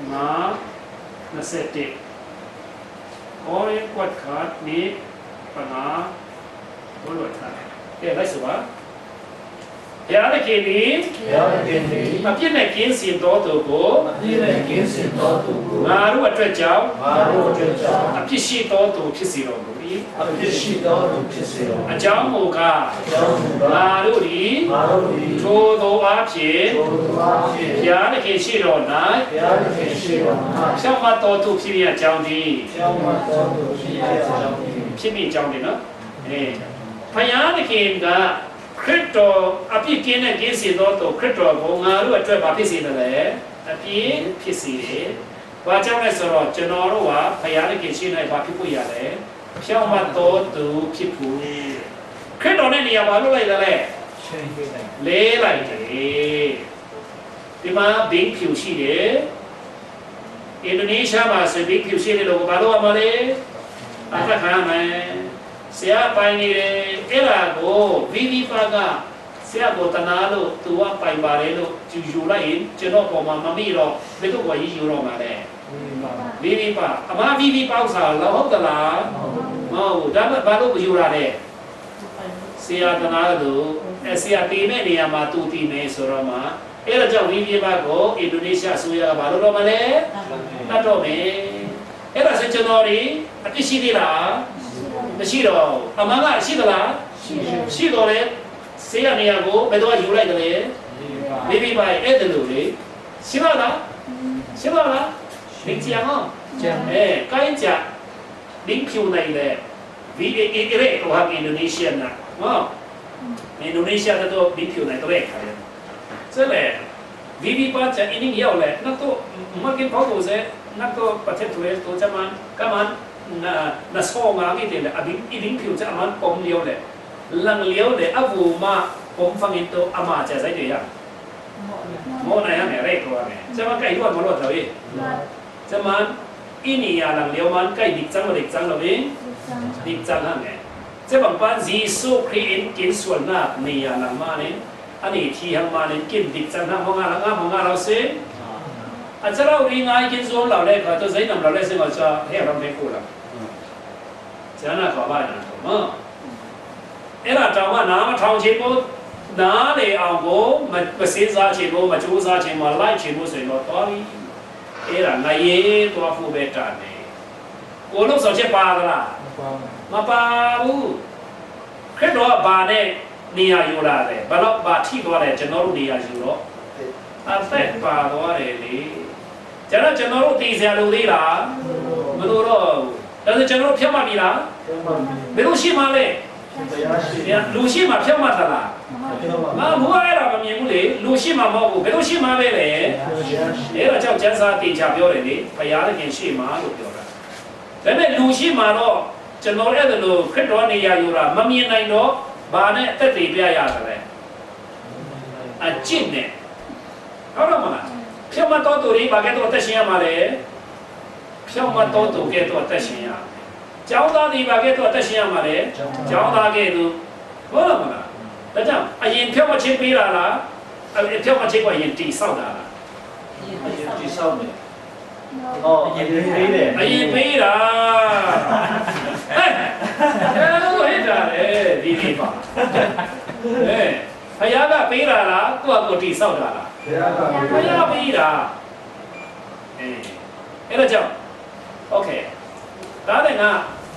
Ma, na se tik. Korin kuat khat ni panga bawlluat khat. Te lai suba. ဘုရားသခင်သည် ဘုရားသခင်သည် အပြစ်နှင့်ကင်းစင်သောသူကို အပြစ်နှင့်ကင်းစင်သောသူကို ငါတို့အတွက်ကြောင့် ငါတို့အတွက်ကြောင့် အပြစ်ရှိသောသူဖြစ်စေတော်မူ၏။ အပြစ်ရှိသောသူဖြစ်စေတော်မူ အကြောင်းမူကား အကြောင်းမူကား ငါတို့သည် ငါတို့သည် ထိုသို့အားဖြင့် ထိုသို့အားဖြင့် ဘုရားသခင်ရှေ့တော်၌ ဘုရားသခင်ရှေ့တော်၌ ဖြောင့်မတ်သောသူဖြစ်မည်အကြောင်းတည်း ဖြောင့်မတ်သောသူဖြစ်မည်အကြောင်းတည်း ဖြစ်မည်အကြောင်းတည်းနော်။ အဲ ဘုရားသခင်က ခရစ်တော်အပြစ်ကင်းနဲ့ကင်းစေသောသူ ခရစ်တော်ကို ငါတို့အတွက်ဘာဖြစ်စေသလဲ။ အပြစ်ဖြစ်စေတယ်။ ဘာကြောင့်လဲဆိုတော့ ကျွန်တော်တို့ကဘုရားသခင်ရှေ့၌ဘာဖြစ်ဖို့ရလဲ။ ဖြောင့်မတ်သောသူဖြစ်ဖို့။ ခရစ်တော်နဲ့နေရာဘာလုပ်လိုက်သလဲ။ လဲလိုက်တယ်။ ဒီမှာဘိန်းဖြူရှိတယ်။ အင်ဒိုနီးရှားမှာဆိုရင်ဘိန်းဖြူရှိတယ်လို့ဘာလုပ်ရမလဲ။ အသတ်ခံရမယ်။ ဆရာပိုင်နေတယ်။ အဲ့ဒါကို ဝီဝီပါက ဆရာကိုတနာလို့ သူကပိုင်ပါတယ်လို့ ယူယူလိုက်ရင် ကျွန်တော်ပေါ်မှာမမိတော့ ဘယ်သူ့ကိုယူယူတော့မှာလဲ။ ဝီဝီပါ။ အမဝီဝီပါဥစ္စာလောက်ဟုတ်သလား။ မဟုတ်ဘူး။ ဒါပေမဲ့ဘာလို့မယူတာလဲ။ ဆရာတနာလို့ အဲ ဆရာတည်မဲ့နေရာမှာသူတည်မယ်ဆိုတော့မှ အဲ့ဒါကြောင့် ဝီဝီပါကို အင်ဒိုနီးရှားအစိုးရကဘာလုပ်တော့မလဲ။ တတ်တော့မယ်။ အဲ့ဒါဆိုကျွန်တော်တွေအပြစ်ရှိသေးလား။ မရှိတော့ဘူး။ အမှန်ကရှိသလား။ ရှိတော့လေ ဆရာနေရာကိုဘယ်သူကယူလိုက်တယ်လဲ။ ဝီဝီပါရဲ့အဲ့ဒါလို့လေ။ ရှိပါလား။ ရှိပါလား။ မင်းကြီးအောင်။ အဲ ကိုင်းကြ ဘိန်းဖြူနိုင်တယ်။ ဝီ အင်ဒိုနီးရှားနာနော်။ အင်ဒိုနီးရှားကတော့ဘိန်းဖြူနိုင်တယ်ခါတယ်။ ဆက်လေ ဝီဝီပါချာအင်းင်းရောက်လေ နောက်တော့ မကင်ပေါ့ကိုစေ နောက်တော့ ပတ်သက်တယ်တော့ ချာမန် ကမန် န နဆောငါငိတ်တယ် အဘိန်း အဘိန်းဖြူချာအမန် ပုံလျော်လေ လင်လျော်လေ အဘူမ ပုံဖန်ရင်တော့ အမချာဆိုင်တယ်ရ။ မော်နိုင်ရမယ် ရဲကွာမယ်။ ချာမန် ကဲ ယူရမလို့တော့ ကျမ အင်းနီယာလင်လျော်မန် ကဲ ဒိတ်ဆန်းမဒိတ်ဆန်းလို့ ပင် ဒိတ်ဆန်းဟန်မယ်။ ကျမ ပန် ယေရှုခရစ် အင်း ကင်းစွမ်းနာ နီယာလင်မန် အင်း အင်း ထီဟန်မန် အင်း ကင်း ဒိတ်ဆန်းဟန် မင်္ဂလာ ငါ မင်္ဂလာ စေ အစရဝရီ ငါ ကင်းစွမ်း လောက်လဲ ခါ တော့ ဇိုင်းနမ် လောက်လဲ စေ မ စ ဟဲ ရမ် ဖဲ ကို လာ ကျန်တာ က ဘာ နာ တော့ မ အဲ့ဒါတောင်မှ နားမထောင်ခြင်းကို နားလည်အောင်ကို မ မစဉ်းစားခြင်းကို မကြိုးစားခြင်း မလိုက်ခြင်းကို ဆိုရင်တော့ သွားပြီ။ အဲ့ဒါ ငရဲသွားဖို့ပဲ တန်တယ်။ ကိုယ်လုပ်ဆောင်ချက် ပါသလား။ မပါဘူး။ ခရစ်တော်က ဘာနဲ့ နေရာယူလာလဲ။ ဘာလို့ ဘာထိသွားလဲ။ ကျွန်တော်တို့ နေရာယူတော့ အသက်ပါသွားတယ်လေ။ ကျတော့ ကျွန်တော်တို့ သေစရာလိုသေးလား။ မလိုတော့ဘူး။ ဒါဆို ကျွန်တော်တို့ ဖြောင့်မတ်ပြီလား။ ဖြောင့်မတ်ပြီ။ ဘယ်လိုရှိမှလဲ။ ဘုရားရှိ။ ဘုရား လူရှိမှ ဖြောင့်မတ်သလား။ မဖြောင့်မတ်။ ငါ ဘုရား အဲ့ဒါ မမြင်ဘူးလေ။ လူရှိမှ မဟုတ်ဘူး။ ဘယ်လိုရှိမှလဲလေ။ ဘုရားရှိ။ အဲ့ဒါကြောင့် ကျမ်းစာ သင်္ချာ ပြောတယ်လေ။ ဘုရားသခင်ရှိမှလို့ ပြောတာ။ ဒါပေမဲ့ လူရှိမှတော့ ကျွန်တော် အဲ့ဒါလို ခရစ်တော် နေရာယူတာ မမြင်နိုင်တော့ ဘာနဲ့ သက်သေပြရသလဲ။ အကျင့်နဲ့။ ဟုတ်တော့မလား။ ဖြောင့်မတ်သောသူတွေ ဘာကဲ့သို့ အသက်ရှင်ရမှာလဲ။ ဖြောင့်မတ်သောသူကဲ့သို့ အသက်ရှင်ရမယ်။ ကျောင်းသားတွေ ဘာကဲ့သို့ အသက်ရှင်ရမှာလဲ။ ကျောင်းသားကဲ့သို့။ ဟုတ်တော့မလား။ ဒါကြောင့် အရင် ဖြောင့်မတ်ခြင်းပေးတာလား။ အ ဖြောင့်မတ်ခြင်းကို အရင်တည်ဆောက်တာလား။ အရင်တည်ဆောက်မယ်။ ဟော အရင်ပေးတယ်။ အရင်ပေးတာ။ ဟဲ့ ဘယ်လိုဟိတ်တာလဲ။ ဒီနေ့ပါ။ အဲ ဘုရားကပေးတာလား။ ကိုယ့်ဟာကိုယ်တည်ဆောက်တာလား။ ဘုရားကပေးတာ။ ဘုရားပေးတာ။ အဲ အဲ့ဒါကြောင့် okay ဒါနဲ့က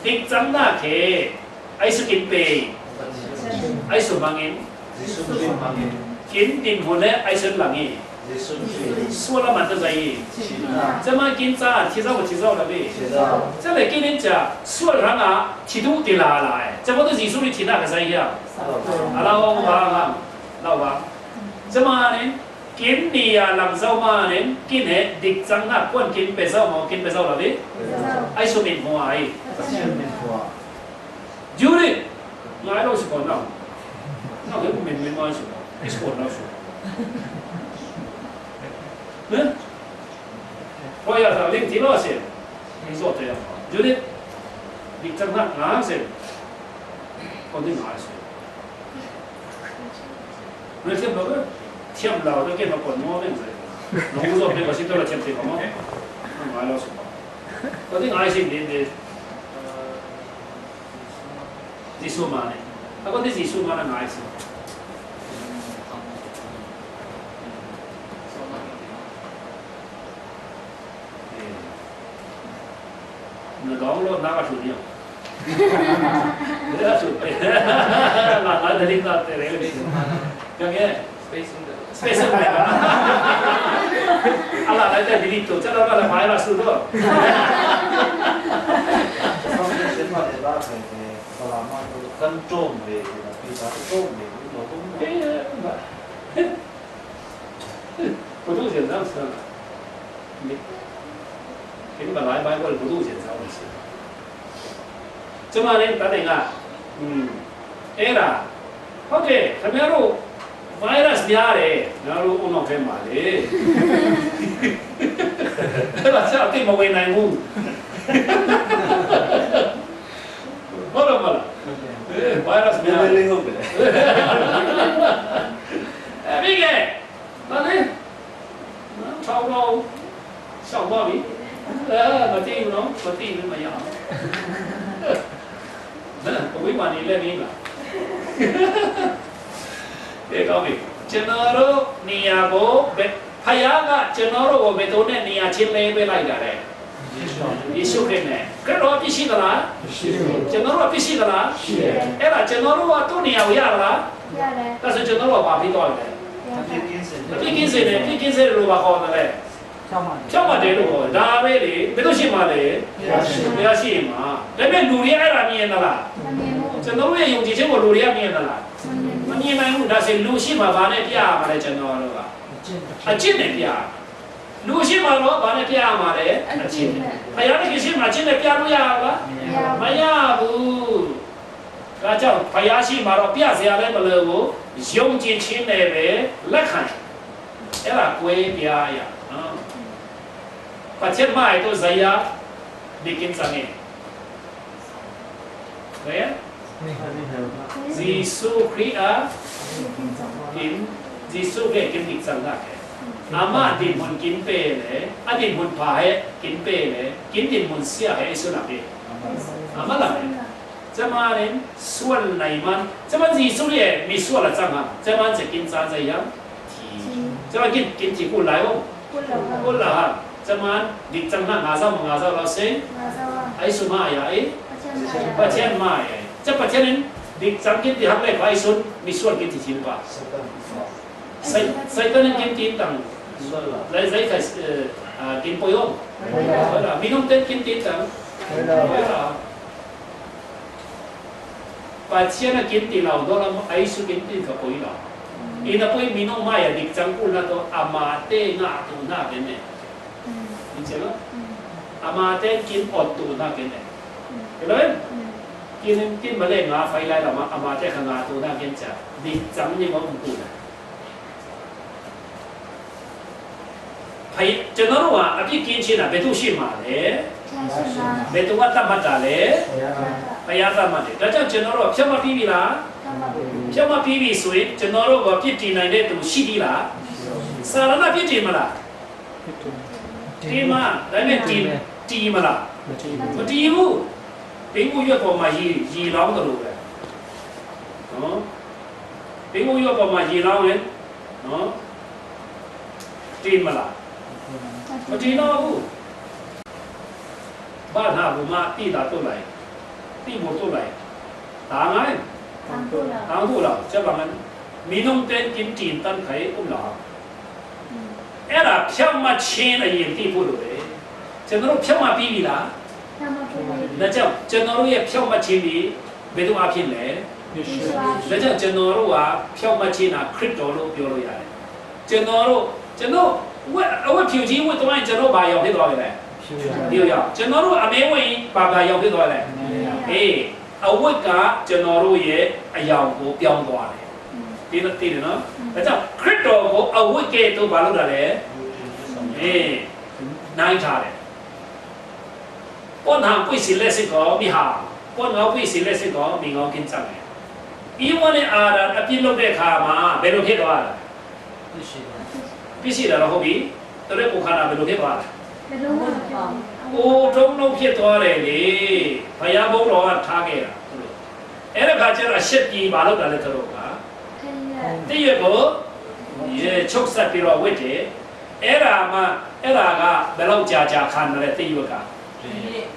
ဒိတ်ဆန်းနာခေ အိုက်ဆူကင်ပေ အိုက်ဆူမင်ငင် ယေရှုခရစ်မှာ ကင်တင်ဟိုနဲ အိုက်ဆူလင်ငင် ယေရှုခရစ် ဆွလမန်တဇာယီ ကျမကင်စာ ခြေစောက် ခြေစောက်လာပြီ ခြေစောက် ကျမကင်နေချာ ဆွလရငါ ခြေတူးတေလာလာ ကျမတို့ ယေရှုခရစ် ခြေနာကစားရ အလောင်းဝါငါ လောက်ပါ ကျမနဲ့ ကင်နေရာလမ်းစောင့်မနဲ့ ကင်နဲ့ ဒိတ်ဆန်းနာ ကွန်ကင်ပဲစောင့်မော် ကင်ပဲစောင့်လာပြီ အိုက်ဆူမင်ဟိုအိုက် ယူရစ် ငါတော့ စပေါ်နောက် နောက်လည်း မင်း မင်းမရှိတော့ စပေါ်နောက်ဆို နော်။ ဘုရားသာလင်းတီလို့ရှိရင် ဒီဆိုတဲ့ယူနစ်ဒီကနေ့ငါးဆယ် ကိုဒီငါးဆယ် မင်းထပ်လို့ထပ်လာတော့ကဲတော့ပေါ်မောင်းနေတယ်။ လုံးဝတော့ပြန်ပါရှိတော့ထပ်တယ်ပေါ့နော်။ ငါလို့ဆိုပါ ကိုဒီငါးဆယ်နေနေ ဒီဆိုမှနေ အခုဒီစီဆိုမှငါးဆယ် နကောင်းလို့နားကထူနေအောင်။ ဒါဆိုလာလာတဲ့လိမ့်တာတဲ့လေ။ ကဲ space space လိုက်ပါ။ အလားလိုက်တဲ့ဒီလိုတော့ကျွန်တော်ကလည်းမိုင်းလာဆိုတော့။ ဘာမှမလုပ် control နေတယ် ပြီးသား control နေတယ် လို့တော့ ဘုသူ့ရှင်သန်ဆန်။ ဒီကနေ့ Bible ဘုသူ့ရှင်သန်ဆန်။ ကျမလည်းတတ်တယ်ကอืมအဲ့ဒါဟုတ်တယ်ခင်ဗျားတို့ virus များတယ်ကျွန်တော်တို့အုံနောက်ထဲမှာလေအဲ့ဒါချက်အသိမဝင်နိုင်ဘူးဟုတ်တယ်မလားအဲ virus များတယ် လေးဟုတ်တယ် အဲ့ဒီကဲဒါလေထောက်တော့ရှောက်သွားပြီအဲမသိဘူးနော်မသိဘူးမရအောင်နော်အဝိမာန်နေလဲနေပါကဲကောင်းပြီကျွန်တော်တို့နေရာကိုဘယ်ဖယားကကျွန်တော်တို့ကိုဘယ်သူနဲ့နေရာချင်းလဲပေးလိုက်တာလဲယေရှုခရစ်နဲ့ခရစ်တော်အပြစ်ရှိသလားရှိတယ်ကျွန်တော်တို့အပြစ်ရှိသလားရှိတယ်အဲ့ဒါကျွန်တော်တို့ကသူ့နေရာကိုရသလားရတယ်ဒါဆိုကျွန်တော်တို့ကဘာပြီးသွားလဲရတယ်အပြစ်ကင်းစင်အပြစ်ကင်းစင်နဲ့အပြစ်ကင်းစင်လို့ဘာခေါ်တယ်လဲဖြောင့်မတ်ဖြောင့်မတ်တယ်လို့ခေါ်တယ်ဒါပဲလေဘယ်လိုရှိမှလဲဘုရားရှိဘုရားရှိရင်မှာဒါပေမဲ့လူတွေအဲ့ဒါမြင်သလားမမြင်ဘူးကျွန်တော်တို့ရဲ့ယုံကြည်ခြင်းကိုလူတွေကမြင်သလားမမြင်ဘူးမမြင်နိုင်ဘူးဒါဆိုလူရှိမှဘာနဲ့ပြရမှာလဲကျွန်တော်တို့ကအကျင့်နဲ့ပြရမှာလူရှိမှတော့ဘာနဲ့ပြရမှာလဲအကျင့်နဲ့ဘုရားသခင်ရှိမှအကျင့်နဲ့ပြလို့ရပါလားမရဘူးမရဘူးဒါကြောင့်ဘုရားရှိမှတော့ပြစရာလည်းမလိုဘူးယုံကြည်ခြင်းနဲ့ပဲလက်ခံအဲ့ဒါကွဲပြားရနော်ဘာချက်မှအဲ့တော့ဇယ begin စနေဘယ်ယေရှုခရစ်အကင်ယေရှုခရစ်ကင်ဒီစံလာကအမအဒိတ်မွန်ကင်ပဲလေအဒိတ်မွန်ပါဟဲကင်ပဲလေကင်ဒိတ်မွန်စရာဟဲယေရှုနာပဲအမလာပဲ ကျမနဲ့ဆွတ်နိုင်မှန်ကျမစီဆူရဲ့မီဆွတ်လာစမ်းဟာကျမစကင်းစားစရာကျမကင်းကင်းတီကိုလာရောကိုလာဟာကျမဒီကျမငါးစားမငါးစားတော့စေအဲ့ဆူမအရာအေးပချန်မအရာကျပချန်ဒီကျမကင်းတီဟပ်လဲပါအဲ့ဆူမီဆွတ်ကင်းတီချင်းပါ Satan, Satan ang gintin tang. Lai zai kai ginpoyo. Wala, minong ten gintin tang. Wala. Pathian a gintin lau, dolam aisu gintin ka poi lau. Ina poi minong maya dik chang kul na to amate nga tu na bene. Inchelo? Amate kin ot tu na bene. Hello? Kin kin male nga fai lai lama amate ka nga tu na kin cha. Dik chang ni mo tu na. ဖယားကျွန်တော်တို့ဟာအပြစ်ကင်းခြင်းတာဘယ်သူရှိမှာလဲဘယ်သူကသတ်မှတ်တာလဲဘုရားသတ်မှတ်တယ်ဒါကြောင့်ကျွန်တော်တို့ကဖြောင့်မတ်ပြီးပြီလားဖြောင့်မတ်ပြီးပြီဆိုရင်ကျွန်တော်တို့ကပြစ်တင်နိုင်တဲ့သူရှိသေးလားစာရဏပြစ်တင်မလားတင်မဒါပေမဲ့တင်တင်မလားမတင်ဘူးတင်းဥရွက်ပေါ်မှာရေရေလောင်းတယ်လို့ပဲနော်တင်းဥရွက်ပေါ်မှာရေလောင်းရင်နော်တင်မလားမတင်တော့ဘူးဘာသာဘုမတိတာတော့လိုက်တိဖို့တော့လိုက်ဒါငါ့တောင်းဖို့လားကျပါမယ်မင်းတို့တဲ့ကင်းတင်တန်ခိုင်ဦးလားအဲ့ဒါဖြောင့်မတ်ခြင်းအရင်သိဖို့လိုတယ်ကျွန်တော်တို့ဖြောင့်မတ်ပြီးပြီလားဖြောင့်မတ်ပြီးပါပြီဒါကြောင့်ကျွန်တော်တို့ရဲ့ဖြောင့်မတ်ခြင်းဒီဘယ်သူအဖြစ်လဲယေရှုပါဒါကြောင့်ကျွန်တော်တို့ကဖြောင့်မတ်ခြင်းတာခရစ်တော်လို့ပြောလို့ရတယ်ကျွန်တော်တို့ကျွန်တော်ဝတ်အဝတ်ဖြူကြီးဝတ်သွားရင်ကျွန်တော်ဘာရောင်ဖြစ်သွားပြီလဲဖြူရောင်ဖြူရောင်ကျွန်တော်တို့အမဲဝတ်ရင်ဘာဘာရောင်ဖြစ်သွားလဲမဲရောင်အေးအဝတ်ကကျွန်တော်တို့ရဲ့အရောင်ကိုပြောင်းသွားတယ် သိတယ်နော်။ ဒါကြောင့် ခရစ်တော်ကို အဝတ်ကဲ့သို့ ဘာလုပ်တာလဲ။ အေး၊ နိုင်ထားတယ်။ ကိုယ်နာ ပွင့်စေလျက်စစ်သော မီးဟာ၊ ကိုယ်နာ ပွင့်စေလျက်စစ်သော မီးငေါကင်းစက်မယ်။ အီဝ်နဲ့ အာဒံ အပြစ်လုပ်တဲ့အခါမှာ ဘယ်လိုဖြစ်သွားလဲ။ ပြစ်ရှိတာတော့ ဟုတ်ပြီ။ သူတို့ကိုယ်ခန္ဓာ ဘယ်လိုဖြစ်သွားလဲ။ ကိုယ်တုံးလုံးဖြစ်သွားတယ်လေ။ ဘုရားဘုန်းတော်က ထားခဲ့တာ သူတို့။ အဲ့ဒါခါကျတော့ အရှက်ကြီး ဘာလုပ်တာလဲ သူတို့က။ သစ်ရွက်ကို ချုပ်ဆက်ပြီးတော့ ဝတ်တယ်။ အဲ့ဒါမှ၊ အဲ့ဒါက ဘယ်လောက်ကြာကြာခံမလဲ။ သစ်ရွက်က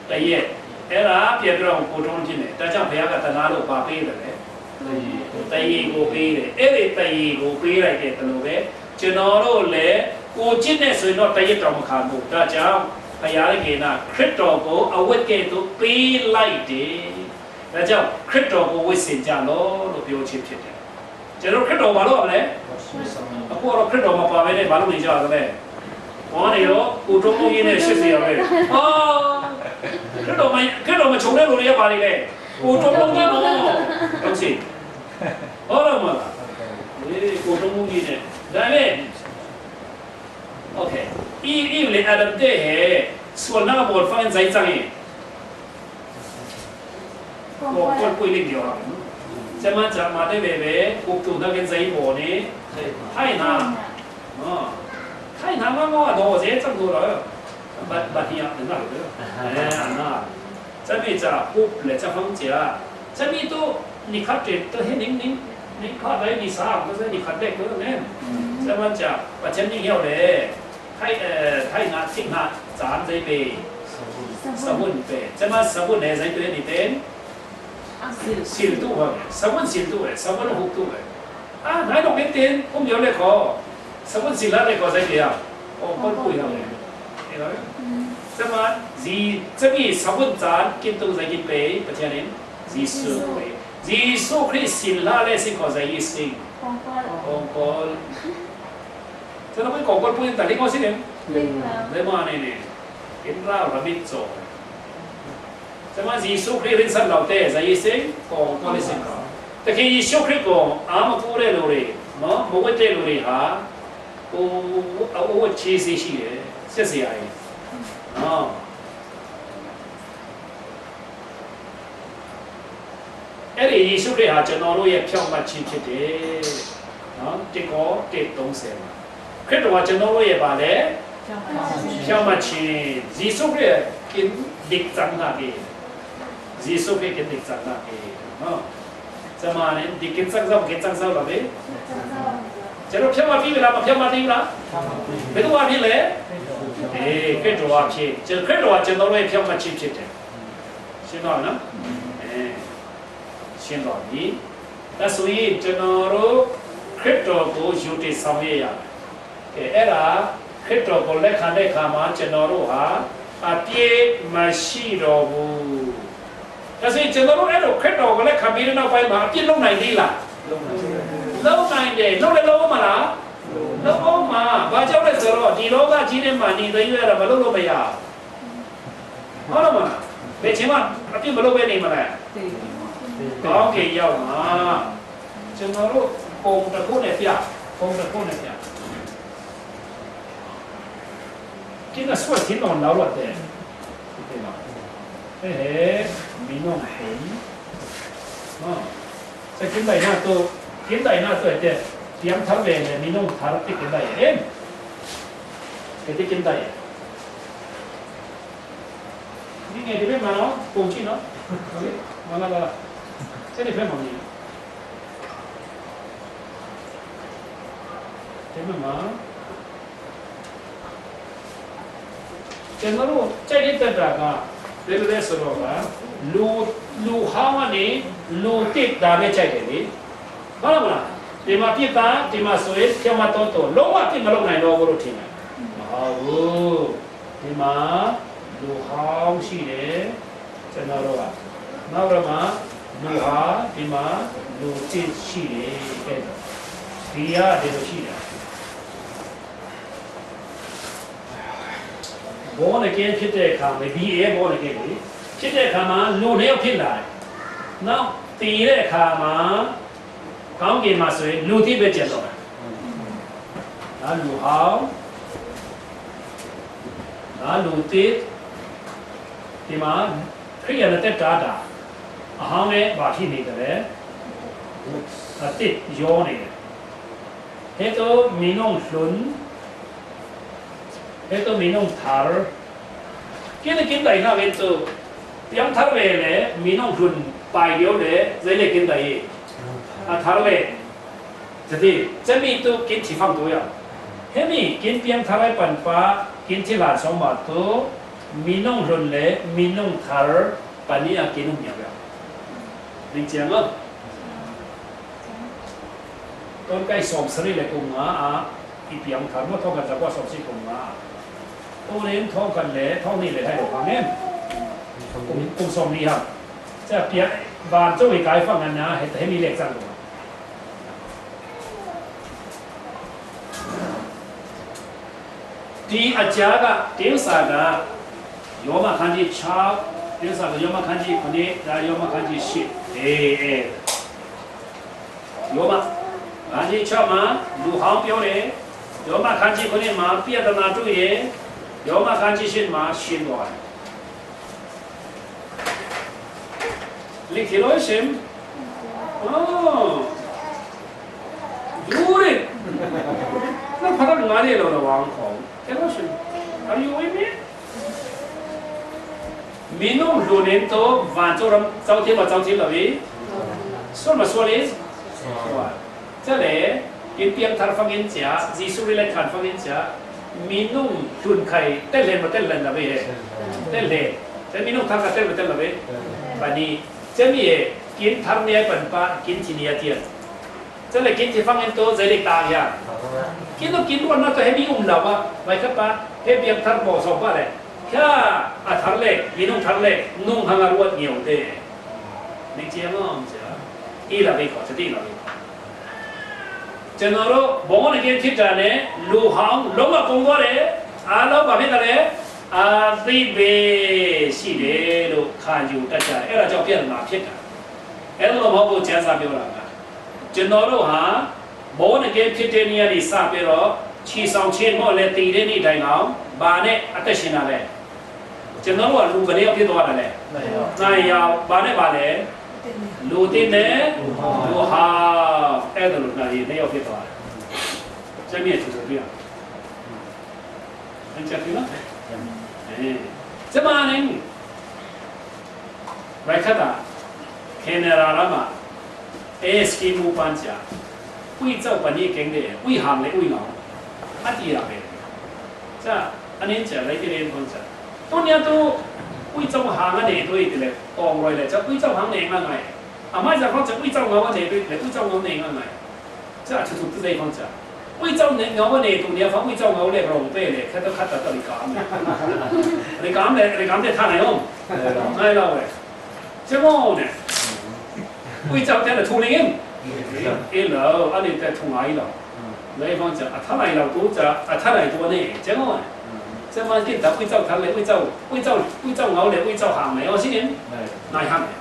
တစ်ရက်။ အဲ့ဒါပြန်ပြီးတော့ ကိုယ်တုံးဖြစ်မယ်။ ဒါကြောင့် ဘုရားက သနားလို့ ဘာပေးတယ်လဲ။ သရေကိုပေးတယ်။ အဲ့ဒီသရေကို ပေးလိုက်တဲ့ သလိုပဲ ကျွန်တော်တို့လည်း ကိုယ်ကျင့်တဲ့ဆိုရင်တော့ တစ်ရက်တောင်မခံဘူး။ ဒါကြောင့် ဘုရားသခင်က ခရစ်တော်ကို အဝတ်ကဲ့သို့ ပေးလိုက်တယ်။ ဒါကြောင့် ခရစ်တော်ကို ဝတ်ဆင်ကြလော့လို့ ပြောခြင်းဖြစ်တယ်။ ကျွန်တော် ခရစ်တော် ဘာလုပ်ရမလဲ။ အခုတော့ ခရစ်တော်မပါဘဲနဲ့ ဘာလုပ်နေကြရလဲ။ ဟောနေတော့ ကိုယ်တုံးလုံးကြီးနဲ့ ရှစ်ဆယ်ရာပဲ။ ဟာ၊ ခရစ်တော်မ၊ ခရစ်တော်မခြုံတဲ့လူတွေက ဘာတွေလဲ။ ကိုယ်တုံးလုံးကြီးနော်။ ဟုတ်စီ။ ဟုတ်တယ်မလား။ အေး၊ ကိုယ်တုံးလုံးကြီးနဲ့။ ဒါနဲ့ okay၊ အီ၊ အီဝ်လည်း အာဒံတဲ့ဟဲ ဆွမ်းနားပေါ် ဖန်ဇိုင်းစံ။ ကိုယ်၊ ကိုယ်ပွေးလေးပြောတာပဲနော်။ ကျမ ကျမတည်းပဲပဲ၊ ကိုယ်တုံးတဲ့ကဇိုင်းပေါ်နဲ့ ထိုင်နာ။ နော်။ ထိုင်နာမှတော့ ဇေကျတော့။ ဘာ၊ ဘာဖြစ်ရလဲ။ နော်။ အဲ၊ နော်။ ကျမကျ ဟုတ်လေ၊ ကျမကျ။ ကျမတို့ နှစ်ခါတည်း တဟဲနင်းနင်း၊ နှစ်ခါတိုင်း နှစ်ဆါ၊ ကစဲ နှစ်ခါတည်းကလည်း။ ကျမကျ ဘာကျမရောက်လဲ။ ထိုင်၊ အဲ၊ ထိုင်နာ၊ ထိုင်နာ စံ၊ ဇိုင်းပဲ။ စဝုန်ပဲ။ ကျမ စဝုန်နဲ့ ဇိုင်းပဲ နှစ်တယ်။ ဆံတူပဲ။ စဝုန်ဆံတူပဲ။ စဝုန်ဟုတ်တူပဲ။ အာ၊ နိုင်တော့ မင်းတင်၊ ကိုမျိုးလေးခေါ်။ စဝုန်ဆံလာတဲ့ခေါ် ဇိုင်းပဲ။ အော်၊ ကိုယ်ပွေးရမယ်။ အဲ့တော့ ကျမ ဇီ၊ ကျမ စဝုန်စံ ကင်းတူ ဇိုင်းပဲ။ ပထမနေ့ ယေရှုခရစ်။ ယေရှုခရစ် ဆံလာတဲ့ စံခေါ် ဇိုင်းစံ။ ကိုယ်ပွေး။ ကျွန်တော် ကိုယ်ပွေး တလင်းကို ရှိတယ်။ လင်းပါ။ လင်းမနေနဲ့။ အင်္ဂါရမစ်စော။ ကျွန်မ ယေရှုခရစ် ရင်းစံလောက်တဲ့ ဇာယီစိန်၊ ကိုယ်ပွေးလေးစိန်က။ သခင်ယေရှုခရစ်ကို အားမကိုးတဲ့လူတွေနော်၊ မဝတ်တဲ့လူတွေဟာ ဟို၊ အဝတ်ချေးစေးရှိတယ်။ စစ်စရာကြီးနော်။ အဲ့ဒီယေရှုခရစ်ဟာ ကျွန်တော်တို့ရဲ့ ဖြောင့်မတ်ခြင်းဖြစ်တယ်နော်။ တစ်ကော၊ တစ်သုံးဆယ်မှာ ခရစ်တော်က ကျွန်တော်တို့ရဲ့ ဘာလဲ။ ဖြောင့်မတ်ခြင်း။ ယေရှုခရစ် ကင်းသန့်တာပဲ။ ယေရှုခရစ် ကင်းသန့်တာပဲနော်။ ကျမနဲ့ ဒီကင်းသန့်သော၊ ကင်းသန့်သောပါပဲ။ ကျွန်တော် ဖြောင့်မတ်ပြီလား၊ မဖြောင့်မတ်သေးဘူးလား။ ဘယ်သူအားဖြင့်လဲ။ အေး၊ ခရစ်တော်အားဖြင့်။ ကျွန်၊ ခရစ်တော်က ကျွန်တော်တို့ရဲ့ ဖြောင့်မတ်ခြင်းဖြစ်တယ်။ ရှင်းသွားပြီနော်။ အဲ၊ ရှင်းသွားပြီ။ ဒါဆိုရင် ကျွန်တော်တို့ ခရစ်တော်ကို ယုံကြည်ဆောင်ရွက်ရမယ်။ ကဲ၊ အဲ့ဒါ ခရစ်တော်ကို လက်ခံတဲ့အခါမှာ ကျွန်တော်တို့ဟာ အပြစ်မရှိတော့ဘူး။ ဒါဆိုရင် ကျွန်တော်တို့ အဲ့လို ခရစ်တော်ကို လက်ခံပြီးတဲ့နောက်ပိုင်းမှာ အပြစ်လုပ်နိုင်သေးလား။ လုပ်နိုင်တယ်။ လုပ်လည်း လုပ်ဦးမလား။ လုပ်ဦးမှာ။ ဘာကြောင့်လဲဆိုတော့ ဒီလောကကြီးထဲမှာ နေသရွေ့တော့ မလုပ်လို့မရဘူး။ ဟုတ်တယ်မလား။ ဘယ်ချိန်မှ အပြစ်မလုပ်ဘဲနေမလဲ။ ကောင်းကင်ရောက်မှာ။ ကျွန်တော်တို့ ပုံတစ်ခုနဲ့ပြ၊ ပုံတစ်ခုနဲ့ပြ။ ကျင်းသန့်စွဲခြင်းတော့ လောက်လာတယ်။ ဟုတ်တယ်နော်။ ဟဲ့ဟဲ့၊ မင်းတို့ဟဲ့။ နော်။ စက်ကျင်းသန့်နာတော့၊ ကျင်းသန့်နာတော့တဲ့၊ တရားထားပဲနဲ့ မင်းတို့ထားတဲ့ ကျင်းသန့်ရဲ့။ ကဲ၊ ကျင်းသန့်ရဲ့။ ဒီငယ်ဒီဘက်မှာနော်၊ ပုံကြည့်နော်။ ဟုတ်လေ။ မလာလာ။ စက်ဒီဘက်မှာနေ။ ဒီဘက်မှာ။ ကျွန်တော်တို့ ကြိုက်တဲ့ သက်တာက ဘယ်လိုလဲဆိုတော့က လူ၊ လူဟောင်းကနေ လူသစ် ဒါပဲကြိုက်တယ်လေ။ ဟုတ်လားမလား။ ဒီမှာ ပြစ်သား၊ ဒီမှာဆိုရင် ဖြောင့်မတ်သောသူ၊ လုံးဝ ပြစ်မလုပ်နိုင်တော့ဘူးလို့ ထင်တယ်။ မဟုတ်ဘူး။ ဒီမှာ လူဟောင်းရှိတယ်။ ကျွန်တော်တို့က နောက်တော့မှ လူဟာ ဒီမှာ လူသစ်ရှိတယ်။ ကဲ၊ ဒီက ဒီလိုရှိတာ။ born again ဖြစ်တဲ့အခါမှာ B A born again လေ၊ ဖြစ်တဲ့အခါမှာ လူနှစ်ယောက်ဖြစ်လာတယ်။ နောက် သေတဲ့အခါမှာ ကောင်းကင်မှာဆိုရင်လူသစ်ပဲကျန်တော့တယ်။ ဒါလူဟောင်း၊ ဒါလူသစ်၊ ဒီမှာခရိယန်နဲ့သက်တာတာ၊ အဟောင်းလည်းဘာဖြစ်နေတယ်လဲ၊ အသစ်ရောနေတယ်။ ဟဲ့သို့မီးနုံလွန်၊ ဟဲ့သို့မီးနုံထါ၊ ကင်းတဲ့ကင်းတိုင်နာဝဲသို့၊ ပြောင်းထါဝဲလေ၊ မီးနုံလွန်ပိုင်ရောလေ၊ ဇဲလေကင်းတိုင်၊ အထါလေ၊ တတိ၊ จะมีตู้กินที่ฟังตัวอย่าง၊ ဟဲ့မီးကင်းပြောင်းထါဝဲပန်ပါ၊ ကင်းที่หลานสองบาทตู้၊ မီးနုံလွန်လေ၊ မီးနုံထါ၊ ပန်နီအကင်းနုံမြောက်ရ။ မင်းကျန်နော်။ ต้นไก่สองชนิดเลยกลุ่มหมาอ่ะ อีเปียงถามว่าท่องกันจากว่าสองสี่กลุ่มหมา ตัวเล่นท่องกันเลยท่องนี่เลยให้เราฟังเนี่ย กลุ่มกลุ่มสองนี้ครับ จะเปียงบานเจ้าอีกายฟังกันนะ ให้ให้มีเลขสั่งตัว ဒီအကြားက တင်းစာက ယောမခန်းကြီးခြောက်၊ တင်းစာက ယောမခန်းကြီးခုနှစ်၊ ဒါယောမခန်းကြီးရှစ်။ အေး၊ အေး၊ ယောမခန်းကြီးခြောက်မှာ လူဟောင်းပြောတယ်။ ယောမခန်းကြီးခုနှစ်မှာ ပြဿနာတွေ့တယ်။ ယောမခန်းကြီးရှစ်မှာ ရှင်းသွားတယ်။ လိခ်ထီႇ လိခ်ထီႇ ရှင်း။ အိုး ယူရစ်။ နဖတ်တာငါလေးလောလောအောင်ခေါ်။ ကဲလို့ရှိရင် Are you with me? မီးနုံလွန်နေတော့ ဝါကျော်ရမ် ကျောင်းထဲမှာ ကျောင်းထဲလာပြီ။ ဆွမ်းမဆွမ်းလေး။ ဆွမ်း။ ကျဲလေ ကင်းပြင်းထန်ဖန်ကင်းချာ ဇီဆူရီလက်ခံဖန်ကင်းချာ မီးနုံလွန်ခိုင် တဲလဲမတဲလဲလာပဲ။ တဲလဲ။ တဲမီးနုံထန်ကတဲမတဲလာပဲ။ ဘာနီ ကျဲမီးရဲ့ ကင်းထန်နေပန်ပါ ကင်းချီနေရတဲ့ ကျဲလေ ကင်းချီဖန်ကင်းတော့ ဇဲလိကတားရ။ ကင်းတော့ကင်းတော့ နောက်တော့ ဟဲမီးအုံလာပါ။ ဘိုင်ခပ်ပါ ဟဲမီးအထန်ပေါ်ဆောင်ပါလေ။ ဖြာ အထန်လေ မီးနုံထန်လေ နုံဟန်အရွတ်ညို့တဲ့။ မင်းကျဲမအောင်စရာ။ အေးလာပဲခေါ် တတိလာပဲခေါ်။ ကျွန်တော်တို့ born again ဖြစ်တာနဲ့ လူဟောင်းလုံးဝကုန်သွားတယ်။ အားလုံးဘာဖြစ်တာလဲ။ အသစ်ပဲရှိတယ်လို့ခံယူတတ်ကြတယ်။ အဲ့ဒါကြောင့်ပြဿနာဖြစ်တာ။ အဲ့လိုမဟုတ်ဘူး ကျမ်းစာပြောတာက ကျွန်တော်တို့ဟာ born again ဖြစ်တဲ့နေ့ကနေစပြီးတော့ ခြေဆောင်ခြင်းမဟုတ်လည်း သေတဲ့နေ့တိုင်အောင် ဘာနဲ့အသက်ရှင်တာလဲ။ ကျွန်တော်တို့က လူဘယ်နှစ်ယောက်ဖြစ်သွားတာလဲ။ နှစ်ယောက်။ နှစ်ယောက်။ ဘာနဲ့ဘာလဲ။ လူသစ်နဲ့ လူဟောင်း။ အဲ့ဒါလို့ နှစ်ယောက်ဖြစ်သွားတယ်။ ကျမ်းရဲ့ ထူထူပြရအောင်။ အဲ့ကျမ်းနော်။ အဲ။ ကျမနဲ့ ဘယ်ခါတာ ခဲနရာရမ အဲစကီမူပန်ချာ ဝိဇ္ဇောပဏိကင်းတဲ့ ဝိဟံလေဝိနောင် အတ္တိရပဲ။ ကျအနည်းကျလိုက်တဲ့ပုံစံ။ သူများသူ ဝိဇ္ဇောဟံကနေတွေ့တယ်လေ။ ပုံရွယ်လေ။ ကျဝိဇ္ဇောဟံနေငါငါ။ အမကျတော့ကျဝိဇ္ဇောငါဝနေတွေ့တယ်။ ဝိဇ္ဇောငါနေငါငါ။ ကျအထူးထူးသိတဲ့ပုံစံ။ ဝိဇ္ဇောနဲ့ငါဝနေတူနေဖာဝိဇ္ဇောငါဝလည်းရောင်ပဲလေ။ ခက်တော့ခက်တာတော့ဒီကမ်းလေ။ ဒီကမ်းလေ ဒီကမ်းလေထားနိုင်အောင်။ နိုင်တော့ဝဲ။ ကျမနဲ့ ဝိဇ္ဇောတဲ့ထူနေရင်။ အေးလို့ အဲ့ဒီတဲ့ထူနိုင်တော့။ လဲဖန်ကျအထနိုင်တော့တူကျအထနိုင်တူနေကျမနဲ့။ ကျမကဒါဝိဇ္ဇောထားလေဝိဇ္ဇော ဝိဇ္ဇော ဝိဇ္ဇောငါဝလည်းဝိဇ္ဇောဟံနေရောရှိရင်။ နိုင်ဟံနေ။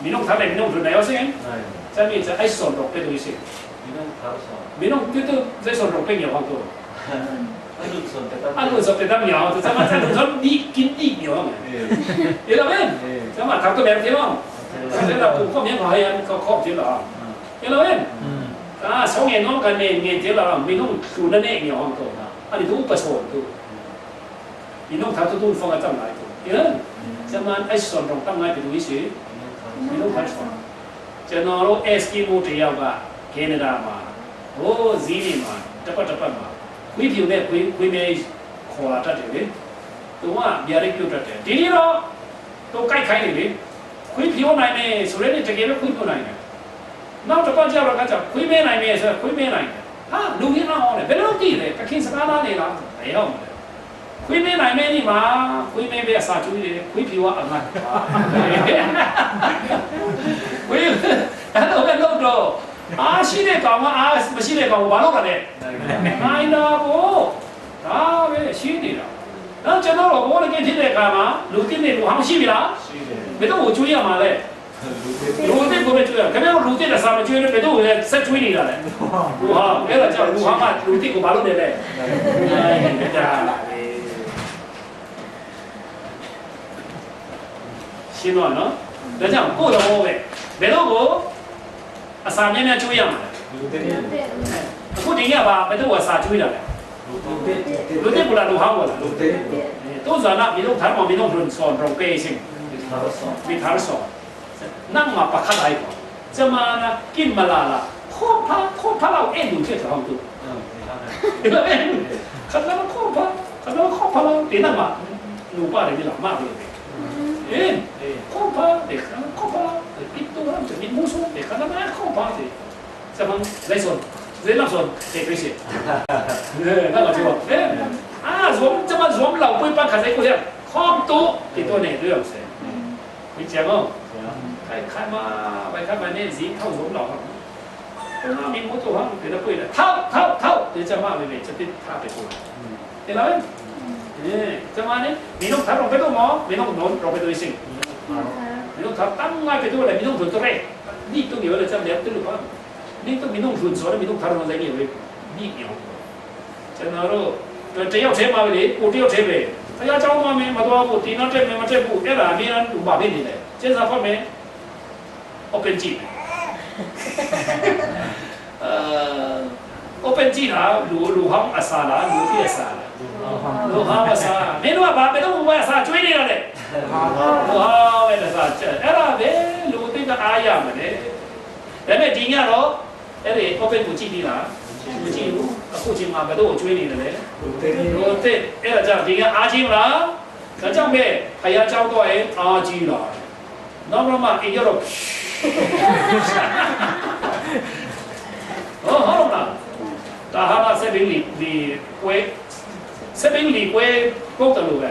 မင်းတို့ထားတယ် မင်းတို့ထိုင်နေရောစင်။ စမ်းမိစမ်းအဲ့စွန်တော့ပဲလို့ရှိရင်။ မင်းတို့ထားစွန်။ မင်းတို့ပြုတ်တဲ့စွန်တော့ပဲညောင်းတော့။ အဲ့လိုစွန်တဲ့တမ်းညောင်းတော့ စမ်းမစမ်းလို့စွန်ဒီကင်းဒီညောင်းနေ။ အဲ့လိုပဲ။ စမ်းမထားတော့လည်းပြောင်း။ အဲ့ဒါကိုကောင်းမြတ်ပါရဲ့ကောင်းကောင်းကြည့်တော့။ အဲ့လိုပဲ။ အာ ဆုံးရင်တော့ကနေငင်ကြည့်တော့မင်းတို့သူနဲ့ညောင်းတော့။ အဲ့ဒီတော့ပစောတော့။ မင်းတို့ထားတူတူဖန်ကတမ်းလိုက်တော့။ အဲ့ဒါ။ စမ်းမအဲ့စွန်တော့တမ်းလိုက်ပြီးလို့ရှိရင်။ မင်းတို့ထားစွန်။ ကျွန်တော်တို့ Eskimo တစ်ယောက်က Canada မှာ ဟို ဇီးနီမှာ တစ်ပတ်တစ်ပတ်မှာ ခွေးဖြူနဲ့ခွေး ခွေးမည်း ခေါ်လာတတ်တယ်လေ။ သူက ဗျာဒိတ်ပြုတ်တတ်တယ်။ ဒီနေ့တော့ သူကိုက်ခိုင်းနေလေ။ ခွေးဖြူနိုင်မယ်ဆိုတဲ့နေ့ တကယ်ပဲခွေးဖြူနိုင်တယ်။ နောက်တစ်ပတ်ကျတော့ကကျ ခွေးမည်းနိုင်မယ်ဆိုတော့ ခွေးမည်းနိုင်တယ်။ ဟာ လူကြီးအောင်တယ်။ ဘယ်လိုလုပ်ကြည့်လဲ။ ကခင်စကားနားနေလား။ ဘယ်ရောက်မလဲ။ ခွေးမည်းနိုင်မယ်နေ့မှာ ခွေးမည်းပဲအစာကျွေးတယ်။ ခွေးဖြူကအငတ်ပါ။ ခွေး အဲ့လိုပဲလုပ်တော့ အားရှိတဲ့ကောင်က အားမရှိတဲ့ကောင်ကို ဘာလုပ်တာလဲ။ နိုင်တာပေါ့။ ဒါပဲရှိနေတာ။ နောက်ကျွန်တော်တို့ ဘဝတစ်ကယ်ဖြစ်တဲ့အခါမှာ လူသစ်နဲ့လူဟောင်းရှိပြီလား။ ရှိတယ်။ ဘယ်တော့ကိုကျွေးရမှာလဲ။ လူသစ်ကိုပဲကျွေးရ။ ခင်ဗျားတို့လူသစ်နဲ့စာမကျွေးနဲ့ ဘယ်သူ့ကိုလဲဆက်ကျွေးနေတာလဲ။ လူဟောင်း။ အဲ့ဒါကြောင့်လူဟောင်းကလူသစ်ကိုဘာလုပ်နေလဲ။ အဲဒါပဲ။ ရှင်းသွားနော်။ ဒါကြောင့်ကိုယ့်သဘောပဲ။ ဘယ်တော့ကိုအစာများများကျွေးရမှာလဲ။ လူသစ်။ အခုဒီညကဘယ်သူ့ကိုအစာကျွေးတာလဲ။ လူသစ်။ လူသစ်ကိုလား လူဟောင်းကိုလား။ လူသစ်။ အဲ သူ့စာနာမင်းတို့ထမ်းအောင် မင်းတို့လွန်စော်တော့ပဲရှင်း။ မင်းထမ်းစော်။ นั่งมาประคาไดก่อนจะมานะกินมาลาละโคตรพระโคตรพระเราเอ็นดูเชื่อถือห้องตู้เอ็นดูขนาดว่าโคตรพระขนาดว่าโคตรพระเราเดี๋ยวนั่งมาหนูป้าเดี๋ยวมีหลังมากเลยเอ็นโคตรพระเด็กขนาดโคตรพระเราเดี๋ยวปิดตู้แล้วจะมีมูสูงเด็กขนาดนั้นโคตรพระเด็กจะมันไรส่วนเรียนรับส่วนเด็กไปเสียเออนั่นแหละที่บอกเอออ่าสวมจะมาสวมเหล่าปุ้ยปังขัดใจกูเนี่ยครอบตู้ติดตัวเนี่ยเรื่องเสีย မင်းကြံမောင်းခိုင်ခိုင်မဝဲခိုင်မနဲ့ဇီးထောက်ဆုံးတော့ဟုတ်နော်မင်းမို့တော့ဟာတယ်တော့တွေ့တယ်ထောက်ထောက်ထောက်တေချမဝဲပဲချက်တစ်ထားပဲကိုတယ်လားအဲချမနဲ့မင်းတို့ထားတော့ပဲတော့မော်မင်းတို့တော့တော့ပဲတော့စင်မင်းတို့ထားတမ်းငါပဲတော့လေမင်းတို့တို့တဲ့ဒီတူနေဝဲလေချက်လေတူလို့ပါမင်းတို့မင်းတို့တို့ဆိုတော့မင်းတို့ထားတော့လည်းနေဝဲဒီပြောကျွန်တော်တို့တယောက်တည်းမှပဲလေကိုတယောက်တည်းပဲဘုရားကျောင်းမှမင်းမတော်ဘူးတင်းတော့တဲ့မင်းမတက်ဘူးအဲ့ဒါအမြဲတမ်းဘာဖြစ်နေလဲကျင်းစာဖတ်မယ် open ကြည့်မယ်အဲ open ကြည့်တာလူလူဟောင်းအစာလားလူသစ်အစာလားလူဟောင်းအစာမင်းတို့ကဘာပဲတော့ဘဝအစာကျွေးနေတာလဲလူဟောင်းပဲအစာအဲ့ဒါပဲလူသစ်ကအားရမယ်လေဒါပေမဲ့ဒီညတော့အဲ့ဒီ open ကိုကြည့်သေးလားမကြည့်ဘူးအခုချိန်မှာဘယ်တော့ကျွေးနေတယ်လဲလူသစ်အဲ့ဒါကြောင့်ဒီညအားကြီးမလားဒါကြောင့်ပဲဘုရားကျောင်းတော့ရင်အားကြီးလာတယ်နောက်တော့မှအိမ်ရောက်တော့ဟောဟုတ်လားဒါဟာစက်ဘင်းလီလီကွဲစက်ဘင်းလီကွဲပုတ်တယ်လို့ပဲ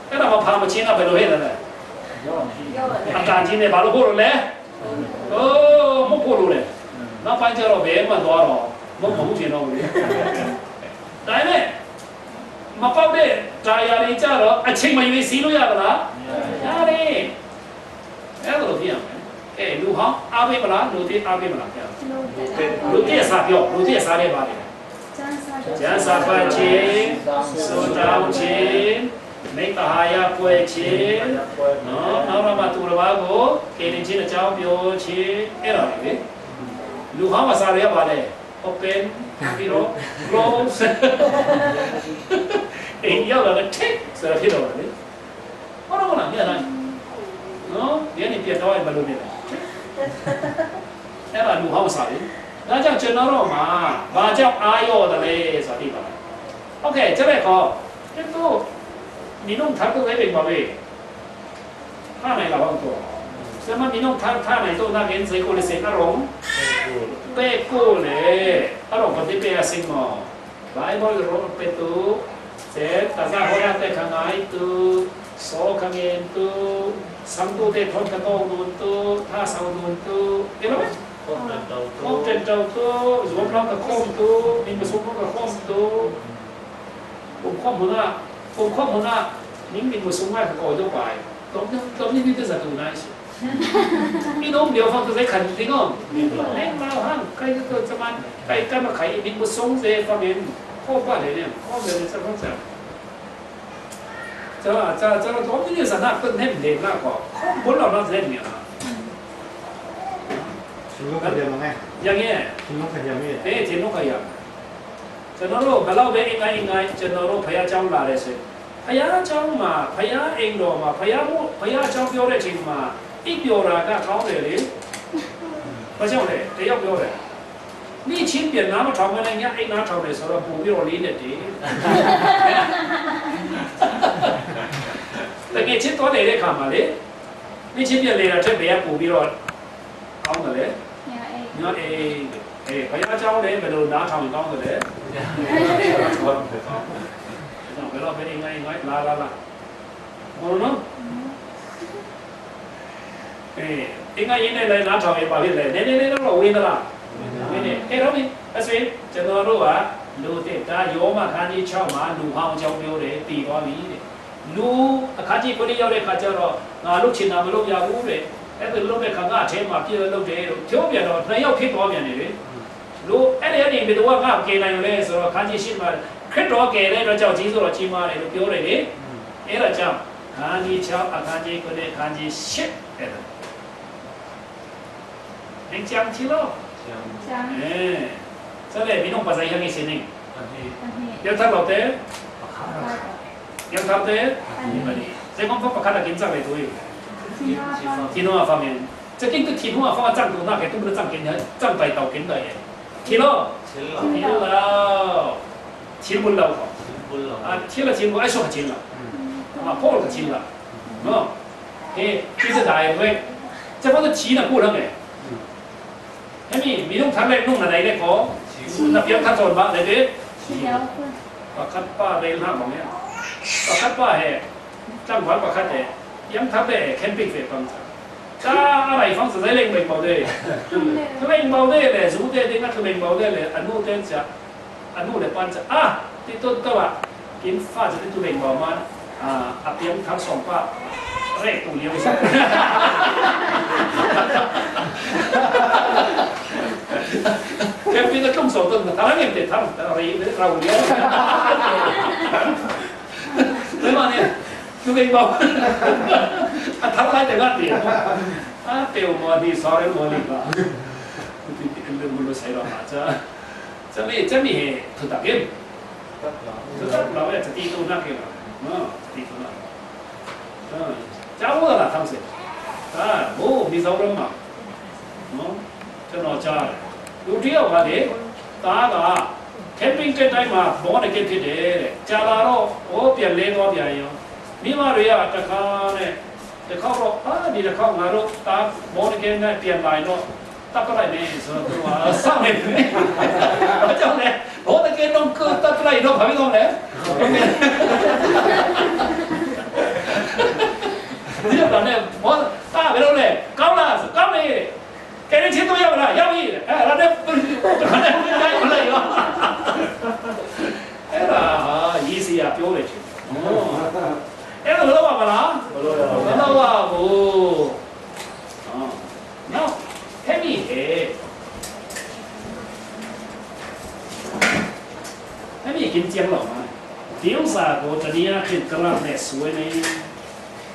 အဲ့ဒါမှဖာမချင်းကဘယ်လိုဟဲ့လဲအတန်ကြီးနဲ့ဘာလို့ဖို့လို့လဲအိုးမဟုတ်ဖို့လို့လေနောက်ပိုင်းကျတော့ဘယ်မှသွားတော့မဟုတ်ဘူးထင်တော့ဘူးလေဒါပေမဲ့မပေါက်တဲ့တာယာတွေကြတော့အချိန်မရွေးစီးလို့ရသလားရတယ်အဲ့လိုဖြစ်ရမယ်အဲလူဟောင်းအားပေးမလားလူသစ်အားပေးမလားခင်ဗျာလူသစ်အစာပြောလူသစ်အစာတွေပါတယ်ကျမ်းစာဖတ်ခြင်းဆုတောင်းခြင်းမိတ္တဟာယပွဲခြင်းနော်နောက်တော့မှသူတစ်ပါးကိုကယ်တင်ခြင်းအကြောင်းပြောခြင်းအဲ့ဒါတွေလေလူဟောင်းအစာတွေကပါလေ open ပြီးတော့ close အိမ်ရောက်လာတော့ tick ဆိုတာဖြစ်တော့တယ်လေဟုတ်တော့မလားမြတ်လားနော်ဒီကနေပြန်တော့ရင်ဘယ်လိုဖြစ်လဲအဲ့ဒါလူဟောင်းစာလေဒါကြောင့်ကျွန်တော်တို့မှာဘာကြောင့်အာရုံတလဲဆိုတာသိပါလား okay ကျတဲ့ခေါ်ကျွန်တော်နင်တို့ထားတော့လည်းပါပဲထားနိုင်လားဘာလို့တော့ဆရာမနင်တို့ထားထားနိုင်တော့နာကင်းစေကိုလည်းစေအရုံပဲကိုလေအရုံပတိပေအစင်မော် Bible ရုံးပဲတူစဲတဇာဟောရတဲ့ခငါတူစောခငယ်တူသံတူတဲ့ထွန်ကတော့လို့တူထားဆောင်လို့တူအဲ့လိုပဲဟုတ်တယ်တော့တူဇောဘလောက်ကခုံတူမင်းမဆုံးကခုံတူဘုံခုံမနာဘုံခုံမနာမင်းမင်းမဆုံးကကောတော့ပါတော့တော့နေပြီးတဲ့ဇာတူနိုင်ရှိ Ino mlio hang tu zai kan tingom. Leng mau hang kai tu zaman kai kan ma kai min bu song ze fa min. Ko ba le ne, ko le ne sa ko sa. Za za za lo dong ni sa na kun hem le na ko. Ko bu lo na ze ni a. Sing lo ka ya ma ngai. Ya nge. Sing lo ka ya mi. Eh, sing lo ka ya. ကျွန်တော်တို့ဘယ်လောက်ပဲအင်္ဂါအင်္ဂါကျွန်တော်တို့ဘုရားကျောင်းလာတယ်ဆိုရင်ဘုရားကျောင်းမှာဘုရားအိမ်တော်မှာဘုရားမို့ဘုရားအကြောင်းပြောတဲ့အချိန်မှာအိပ်ပျော်တာကကောင်းတယ်လေ။ဘာကြောင့်လဲတယောက်ပြောတယ်။နေ့ချင်းပြန်နားမထောင်ဘဲနဲ့ညအိပ်နားထောင်တယ်ဆိုတော့ပိုပြီးတော့လေးနဲ့တည်း။တကယ်ချင်းသွားနေတဲ့အခါမှာလေနေ့ချင်းပြန်လေတာထက်ဘယ်ကပိုပြီးတော့ကောင်းတယ်လေ။ညအိပ်ညအိပ် အေးဘုရားကျောင်းလည်းဘယ်လိုနားထောင်ကောင်းတယ်လဲ။ဘယ်တော့ပဲအိမ်ငါအိမ်ငါလာလာလာ။ဟုတ်နော်။အေးအိမ်ငါရင်းနဲ့လည်းနားထောင်ရင်ပါဖြစ်လဲ။နည်းနည်းလေးတော့ဝေးသလား။ဝေးနေ။အဲ့တော့ဒီအဆွေကျွန်တော်တို့ကလူသစ်ဒါယောမခန်းကြီး6မှာလူဟောင်းအကြောင်းပြောတယ်တည်သွားပြီတဲ့။လူအခန်းကြီး9ရောက်တဲ့ခါကျတော့ငါလုပ်ချင်တာမလုပ်ရဘူးတဲ့။ အဲ့ဒါလုပ်တဲ့အခါ ငါ့အထဲမှာ ပြစ်လို့လုပ်တယ်လို့ ပြောပြန်တော့ နှစ်ယောက်ဖြစ်သွားပြန်တယ်လေ။ လို့ အဲ့ဒီကနေ ဘယ်သူက ငါ့ကိုကယ်နိုင်မလဲဆိုတော့ အခန်းကြီးရှစ်မှာ ခရစ်တော်ကယ်တဲ့အတွက်ကြောင့် ကျေးဇူးတော်ကြီးမားတယ်လို့ ပြောတယ်လေ။ အဲ့ဒါကြောင့် အခန်းကြီးခြောက်၊ အခန်းကြီးခုနစ်၊ အခန်းကြီးရှစ် အဲ့ဒါ သင်ကြားချင်လို့။ ကျမ်း။ အဲ။ ဆက်လက်ပြီးတော့ ဘာသာရပ်ရေးစနစ်။ အဟိ။ အဟိ။ ပြောင်းထပ်လို့တဲ့။ ပခါ။ ပြောင်းထပ်တဲ့။ အဟိ။ ဒီမှာနေ။ စက်ကွန်ဖတ်ပခါတကင်းစားလေတူ။ ထီနောအဖမင်း။ ထီနောအဖမင်း။ စက်ကွန်ကထီနောအဖအစံတူနာကတူမစံကင်းစံပိုင်တောက်ကင်းတဲ့။ ထီနော။ ထီနော။ ထီနော။ ထီဘုလဝ်။ ထီဘုလဝ်။ အာ ထီလချီဘုအရှော့ကချီလ။ အမဖော်ကချီလ။ နော်။ ဟေး ဒီစက်ဒါရဲ့။ စက်ကွန်ကထီနောကိုလမ်းမယ်။ ဟဲမီ မီးလုံးထမ်းလိုက် နုံနံဒိုင်လဲကော နပြောင်းထပ်စော်ဘၣ်လဲ့ ပခတ်ပါရဲလမ်းမောင်ရ ပခတ်ပါဟဲ တမ်းဝါပခတ်တဲ့ ယမ်းထပ်တဲ့ ခဲမ်ပင်းဖဲပင်းစား တာအရိုင်ဖင်းစဲလဲင်ဘိုင်ဘိုင်ဒဲ ကလဲင်ဘိုင်ဒဲလဲ ဇူတဲတဲ့ ငါကလဲင်ဘိုင်ဒဲလဲ အနုတဲချာ အနုလဲပန်းစား အာ တိတ်တော့တော့ ကင်းဖားစတဲ့ သူလဲင်ဘိုင်မန် အာ အပြင်းထပ်ဆောင်ပါ ရဲတူလျော်စား ကဲ ပြီးတော့ တုံးစော်တော့ တရံးငယ်တဲ့ ထမ်း တရံး ရဝလျော်စား ဒီမှာနေ သူလဲင်ဘိုင် အထပ်လိုက်တဲ့ကတည်းက အာ တဲမော်ဒီ sorry မော်လီပါ ဒီကလည်း မလို့ဆိုင်တော့မှာ စမီး စမီးဟဲ ထူတာကင်း ထူတာ လာဝဲ စတီတူနာကင်း နော် စတီတူနာ အာ ကြားဘူးလား ထမ်းစင် အာ ဘိုး မီးစောင်းရမ နော် ကျွန်တော်ကြားတယ် လူတစ်ယောက်ကလေ သားက camping တက်တိုင်းမှာ born again ဖြစ်တယ်တဲ့ ကြာလာတော့ ဟောပြန်လဲသွားပြန်ရော မိမတွေကတခါနဲ့ တစ်ခေါက်တော့ အာ ဒီတစ်ခေါက်ငါတို့ သား born again နဲ့ ပြန်လာရင်တော့ တပ်ပလိုက်မယ်ဆိုတော့ သူက စောင့်နေတယ်။ ဘာကြောင့်လဲ။ born again တော့ တပ်ပလိုက်ရင်တော့ ဘာဖြစ်သွားမလဲ။ ဒီတော့နဲ့ ဘော သား ဘယ်လိုလဲ။ ကောင်းလားဆို ကောင်းတယ်။ ကယ်တင်ခြင်းတော့ ရပါလား။ ရပြီ။ အဲ အဲ့ဒါနဲ့ တခါနဲ့ လိုက်မလိုက်ရော။ အဲ့ဒါဟာ ရေစရာပြောတယ်။ အဲ့လိုလုပ်ရမလား။ မလုပ်ရဘူး။ မလုပ်ရဘူး။ နော်။ ဟဲမီဟဲ။ ဟဲမီကင်းကျင်းလောက်မှာ။ ဒီဥစ္စာကို တနည်းအားဖြင့် ကရပ်နဲ့ ဆွဲနေ။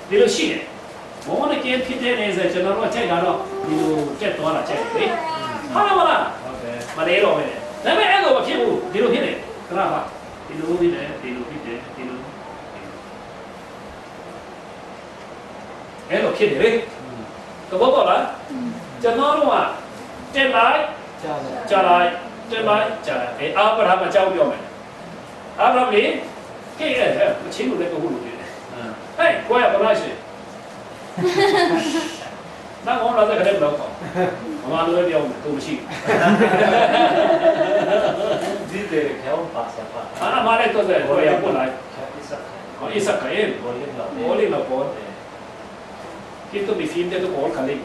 ဒီလိုရှိတယ်။ ဘောနကင်းဖြစ်တဲ့နေဆို ကျွန်တော်တို့က ကြိုက်တာတော့ ဒီလို တက်သွားတာ ကြိုက်တယ်လေ။ ဟုတ်လားမလား။ ဟုတ်တယ်။ မလဲတော့ပဲ။ ဒါပေမဲ့ အဲ့လိုမဖြစ်ဘူး။ ဒီလိုဖြစ်တယ်။ ကရပ်ပါ။ ဒီလိုဖြစ်တယ်။ ဒီလိုဖြစ်တယ်။ ဒီလို။ အဲ့လိုဖြစ်တယ်လေ။ သဘောပေါက်လား။ ကျွန်တော်တို့က တက်လိုက် ကျလိုက် ကျလိုက် တက်လိုက် ကျလိုက်။ အဲ အာဗြဟံအကြောင်းပြောမယ်။ အာဗြဟံလေ ဟေ့ အဲ အဲ မချင်းလို့လည်း တဟုတ်လို့လေ။ အဲ ဟဲ့ ကိုယ်ရပါလားရှင်။ နောက်တော့လည်း ခက်တယ်တော့။ ဘာမှလည်း ပြောမယ်။ သူမရှိဘူး။ ဒီတဲ့ ခဲအောင်ပါစားပါ။ အာ မလည်း တော့တယ်။ ကိုယ်ရပါလား။ ဟော အီစက်။ ဟော အီစက်။ အဲ ဘောလေးတော့။ ဘောလေးတော့ ဘော။ အဲ Kito mi film te to kol kali.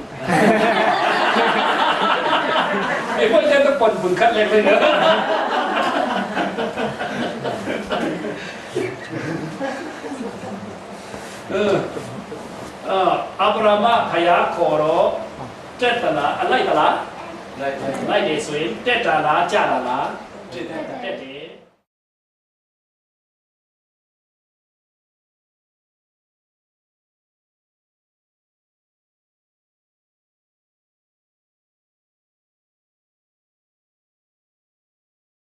E ko te to pon pun khat le le. Abraham ဘုရားခေါ်တော့ တက်သလား၊ အလိုက်သလား။ လိုက်တယ်ဆိုရင် တက်တာလား၊ ကျတာလား။ တက်တယ်။